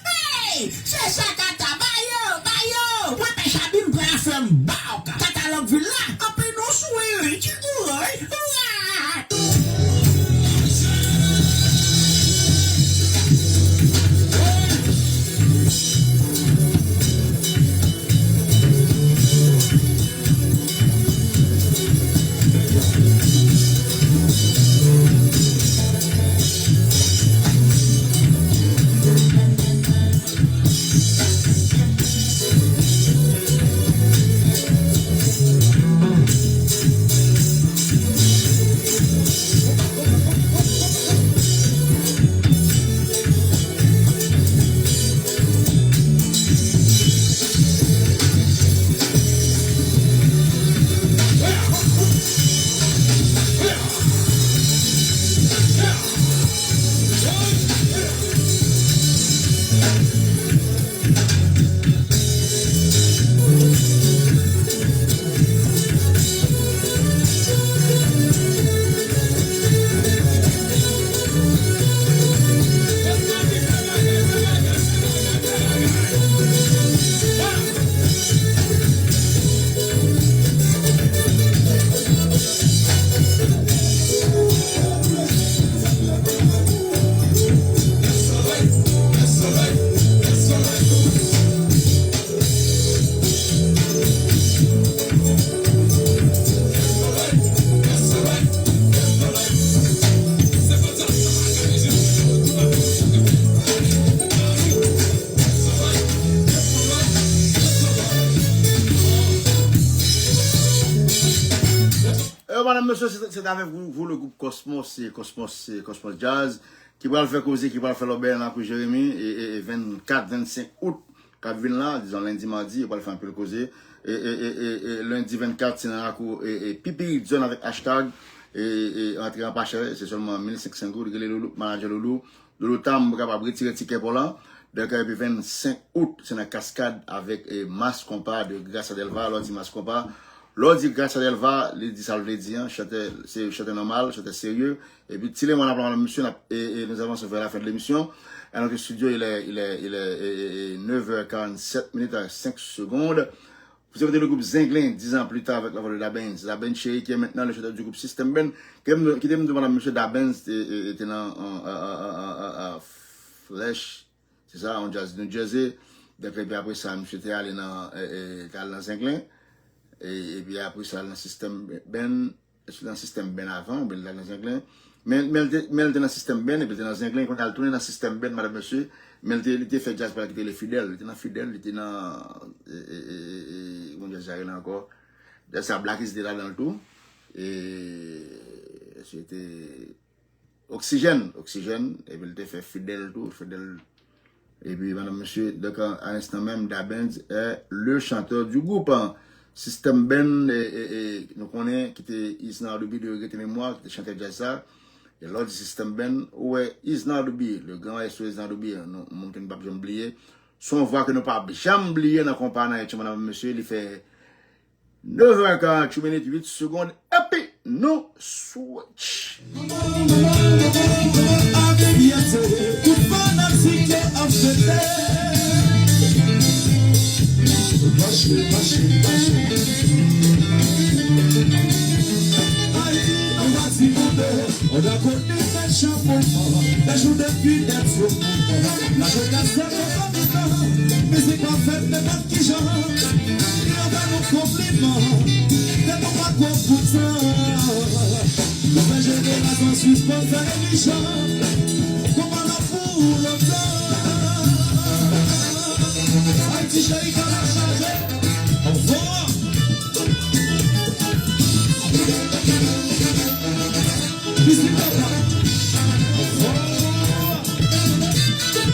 Hey! Se sa Kata, ba yo, ba yo! Pwentèch Abim pran afè m, baw! Katalòg vin la, anpil nou souri, wi, ti kouri, wi! E, madam, mesye, se, se t avèk vous, vous, le groupe Cosmos, se Cosmos, se Cosmos Jazz, ki pral fè koze, ki pral fè lòbèy nan lakou Jeremi, e, e, e vennkat, vennsenk out k ap vin la, dizon lendi, madi, yo pral fè anpil koze. E, e, e, e, e lendi vennkat, se nan lakou, e, e, Pipirit Zòn avèk Hashtag, e, e, antre an pa chè, se sèlman mil senk san goud, rele Loulou, manager Loulou, Loulou Tam, ou kapab retire tikè pou la. Donk, epi vennsenk out, se nan Kaskad avèk, e, Mass Konpa de Gracia Delva. Lè w di Mass Konpa, lè w di Gracia Delva, li di sa l vle di, an. Chantè, se chantè nòmal, chantè serye. Epi, ti lemon ap la, mesye, n ap, e, e, nous avançons vers la fin de l'émission. À notre studio, il est, il est, il est, e, e, e, neuf heures quarante-sept minutes à cinq secondes. Vous écoutez le groupe Zenglen, dix ans plus tard, avec la voix de Dabens. Dabens Chéri, qui est maintenant le chanteur du groupe System Band. Ki te m, ki te m di, madam, mesye, Dabens te, e, e, te nan, an, an, an, an, an, an, Flèch, se sa, an jazz New Jersey. Donk, epi apre sa, mesye te ale nan, e, e, te ale nan Zenglen. E, epi apre sa, nan System Band. Èske nan System Band avan, oubyen l t al nan Zenglen? Men, men l te, men l te nan System Band, epi l te nan Zenglen, kounye a l tounen nan System Band, madam, mesye. Men l te, li te fè djaz pa l ki te rele Fidèl. Li te nan Fidèl, li te nan, e, e, e, e, e, bon, djaz sa rele ankò. Djaz sa Black Is te ladan l tou. E, se te Oxygène, Oxygène, epi l te fè Fidèl tou, Fidèl. Epi, madam, mesye, donk, a, a l'instant même, Dabens est le chanteur du groupe, hein. System Band, e, e, e, nou konnen, ki te Isnardo B de Regretter Mémoire, ki te chantè djaz sa. E lè w di System Band, ou wè Isnardo B, le grand maestro Isnardo B, nou, moun ke nou p ap janm bliye. Se yon vwa ke nou p ap janm bliye nan konpa an Ayiti, madam, mesye, li fè neuf heures quarante-huit minutes, huit secondes, epi nou switch. Happy birthday, tout fanatik yo ap swete. Mache, mache. Ayiti, nou pati moute, on a konn nou fè chanpon, lè jou de finèt yo. La jenès se kontan mitan, mizik pa fèt nenpòt kijan. Li anba nou konpliman, tèt nou pa gwo poutan. Nou fè jenerasyon sispann fè neglijan. Konpa la pou lontan. Ayiti cheri, kanal chaje. Anfò. Mizik papa. Anfò.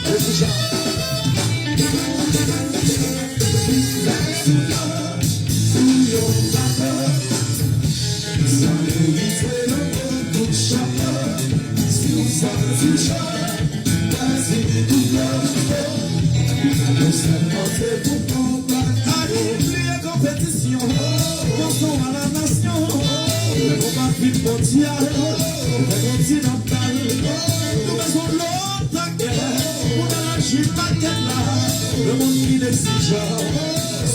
Deja. Sou yon bato. Sa merite yon bon kout chapo. Si w santi cho, pase pou yo. Nou sèlman se pou konba. Ayiti bliye konpetisyon. Panse a la nasyon. Lè konba fin mondyal, lè kontinantal. Nou bezwen lòt pakèt pou n elaji makèt la. Lemonn vin egzijan.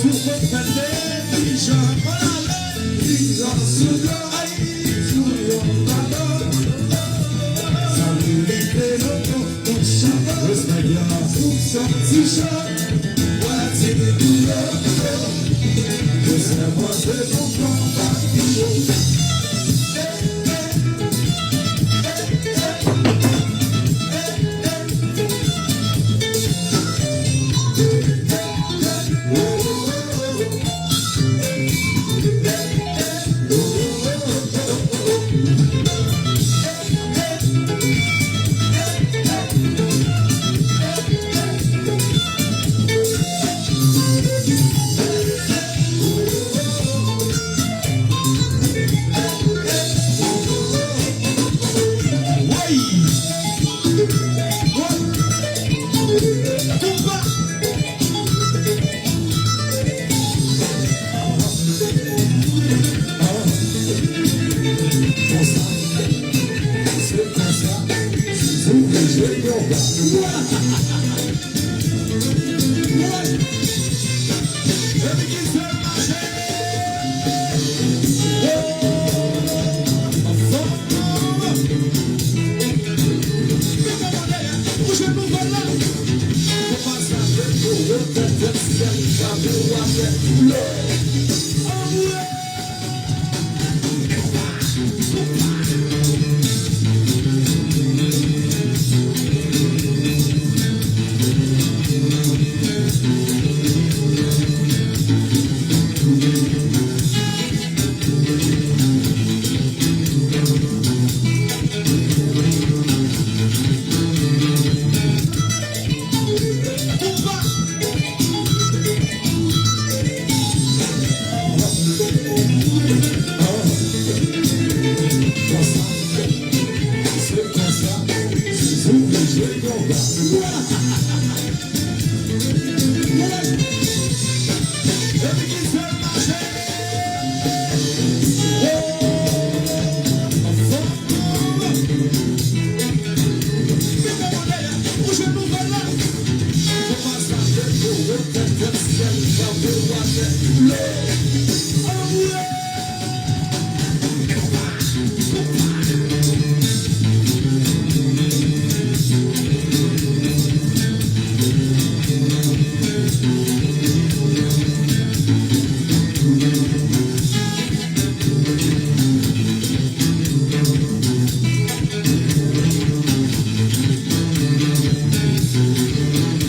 Sou fòk fè neglijan. Ann ale. Li nan sou do Ayiti, sou yon bato. Sa merite yon bon kout chapo. Respè, ya. Sou yon ti cho, wè ti bouyon. Respè, mwen se yon konpa ki yo.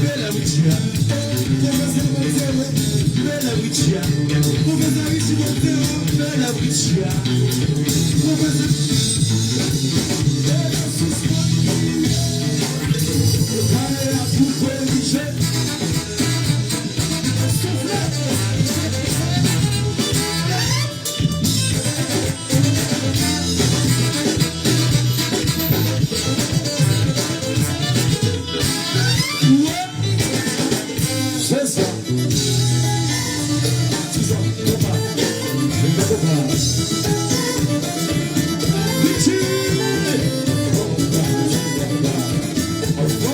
Bèl Richie a. Pwofesè Monte, bèl Richie a. Pwofesè Richie Monte, bèl Richie a. Pwofesè. Kale a tou korije. Soufle. Se sa. Se sa. Konpa. Konpa. Richie. Konpa. Konpa.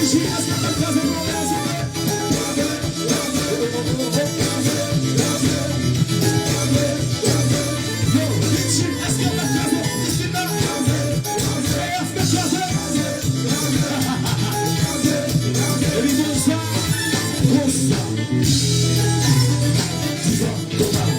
Richie, èske w ap kraze pou mwen, silvouplè? Yo, Richie, èske w ap kraze pou Christina? Ey, èske w ap kraze? Epi konsa, konsa. Divan.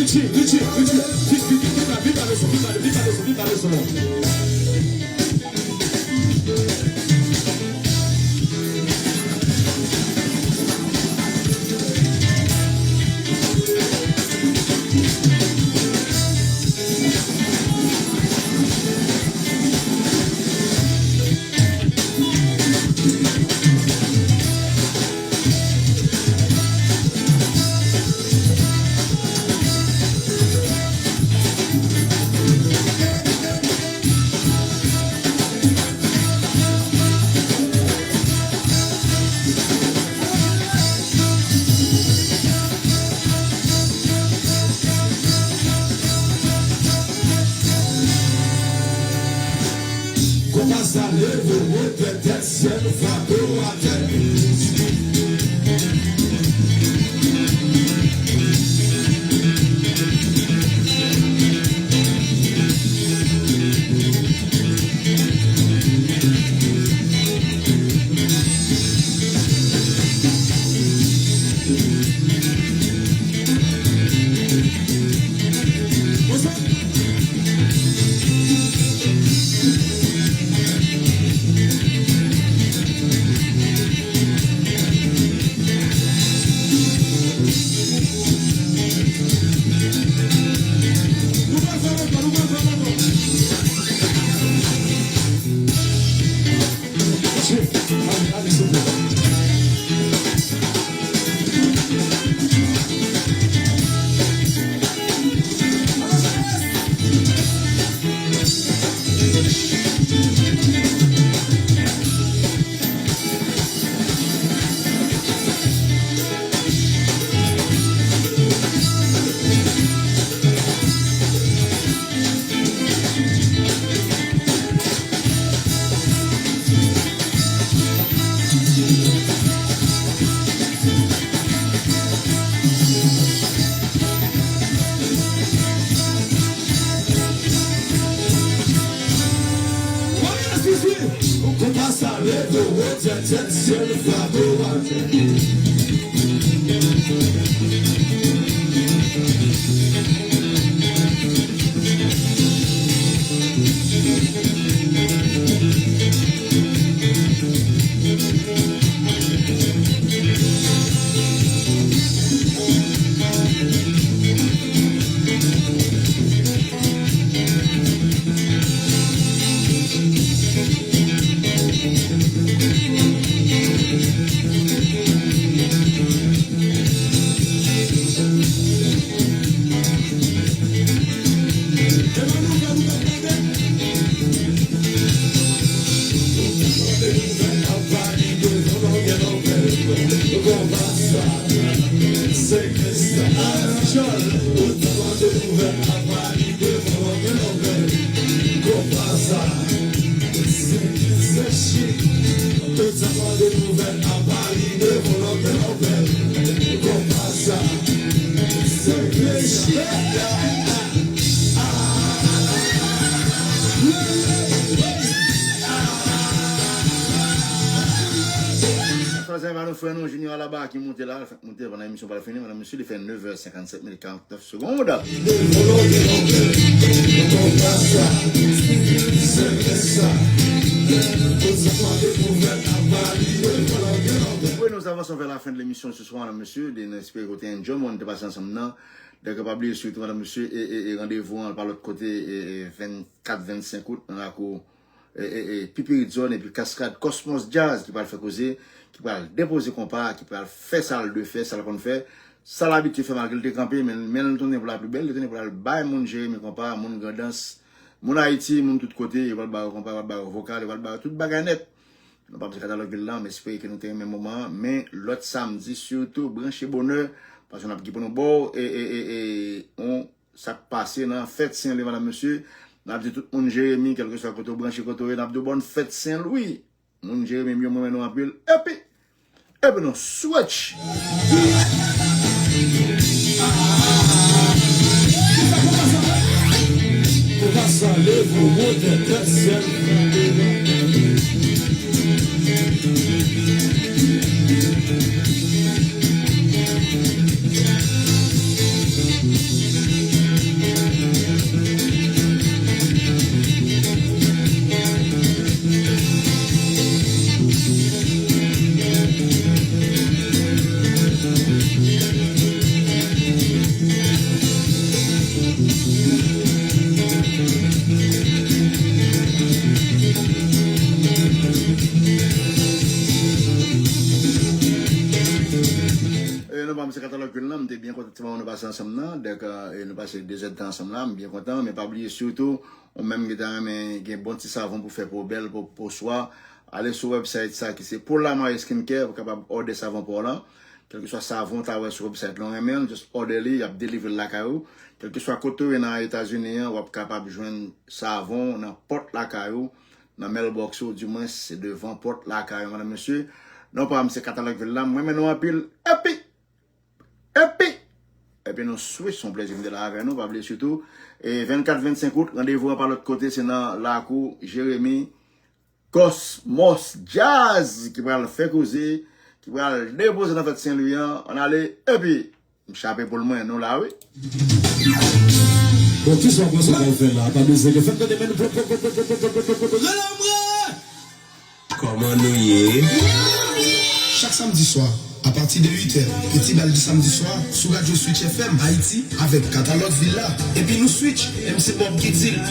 Richie, Richie, Richie, vit, vit, vit, vit, vit, vit, vit, vit, vit, vit, vit, vit, vit, vit, vit, Konpa sa leve, wote tèt syèl, frape w atè. Konpa sa leve, wote tèt syèl, frape w atè. Frè nou, frè nou, Junior Alaba ki monte la, monte pandan emisyon pral fini, medam mesye, li fè nèf è senkannsèt minit, karannèf segond. Oui, nous avançons vers la fin de l'émission ce soir, mesye. Nou espere ke w te enjoy moman nou te pase ansanm nan. Donk, pa bliye swiv tou, medam mesye, e, e, e randevou an pa lòt kote, e, e vennkat, vennsenk out, nan lakou e, e, e, Pipirizòn epi Kaskad Cosmos Jazz ki pral fè koze. ki pral depoze konpa, ki pral fè sa l dwe fè, sa l konn fè, sa l abitye fè malgre l te kanpe, men, men l tounen pou l pi bèl, li tounen pou l al bay moun Jeremi konpa, moun Grandans, moun Ayiti, moun tout kote, yo pral ba yo konpa, yo pral ba yo vokal, yo pral ba yo tout bagay nèt. Nou pa mete katalòg vil la, m espere ke nou te renmen moman an, men lòt samdi sitou, branche bonè, paske n ap gen pou nou ba w, e, e, e, e, on, sa k pase nan fèt Sen Lwi, madam, mesye. N ap di tout moun Jeremi, kèlkeswa kote w branche, kote w ye, n ap di w bòn fèt Sen Lwi. Moun Jeremi m yo, mwen renmen nou anpil. Epi, epi nou switch. Ou pa sa leve w monte tèt sèl. E, nou pa mete katalòg vil la, m te byen kontan ti moman nou pase ansanm nan. Dèk, e, nou pase de zèdtan ansanm la, m byen kontan, men pa bliye sitou, ou menm ki ta renmen gen bon ti savon pou fè po bèl, po, po swa, ale sou website sa ki se Paul Lamarie Skincare pou kapab òdè savon pa w lan. Kèlkeswa savon w ta wè sou website la, w renmen l, just òdè li, y ap delivre l lakay ou. Kèlkeswa kote w ye nan Etazini an, w ap kapab jwenn savon nan pòt lakay ou, nan mailbox ou, dimwens, se devan pòt lakay ou, madam, mesye. Non pa m se Katalòg Vil la, m renmen nou anpil. Epi, epi, epi nou switch, se yon plèzi m te la avè nou, pa bliye sitou. E vennkat, vennsenk out, randevou an pa lòt kote, se nan lakou Jeremi, Cosmos Jazz ki pral fè koze, ki pral depoze nan fèt Sen Lwi an. Ann ale, epi m chape poul mwen, nou la wi. Bon, kisa w panse w pral fè la? Pa bezwen gen fèt tande men nou. Kòman nou ye? Chak samdi swa, apati de uit è, piti bal di samdi swa, sou radyo Switch F M Ayiti avèk Katalòg Villa. Epi nou switch, M C Bob ki di l,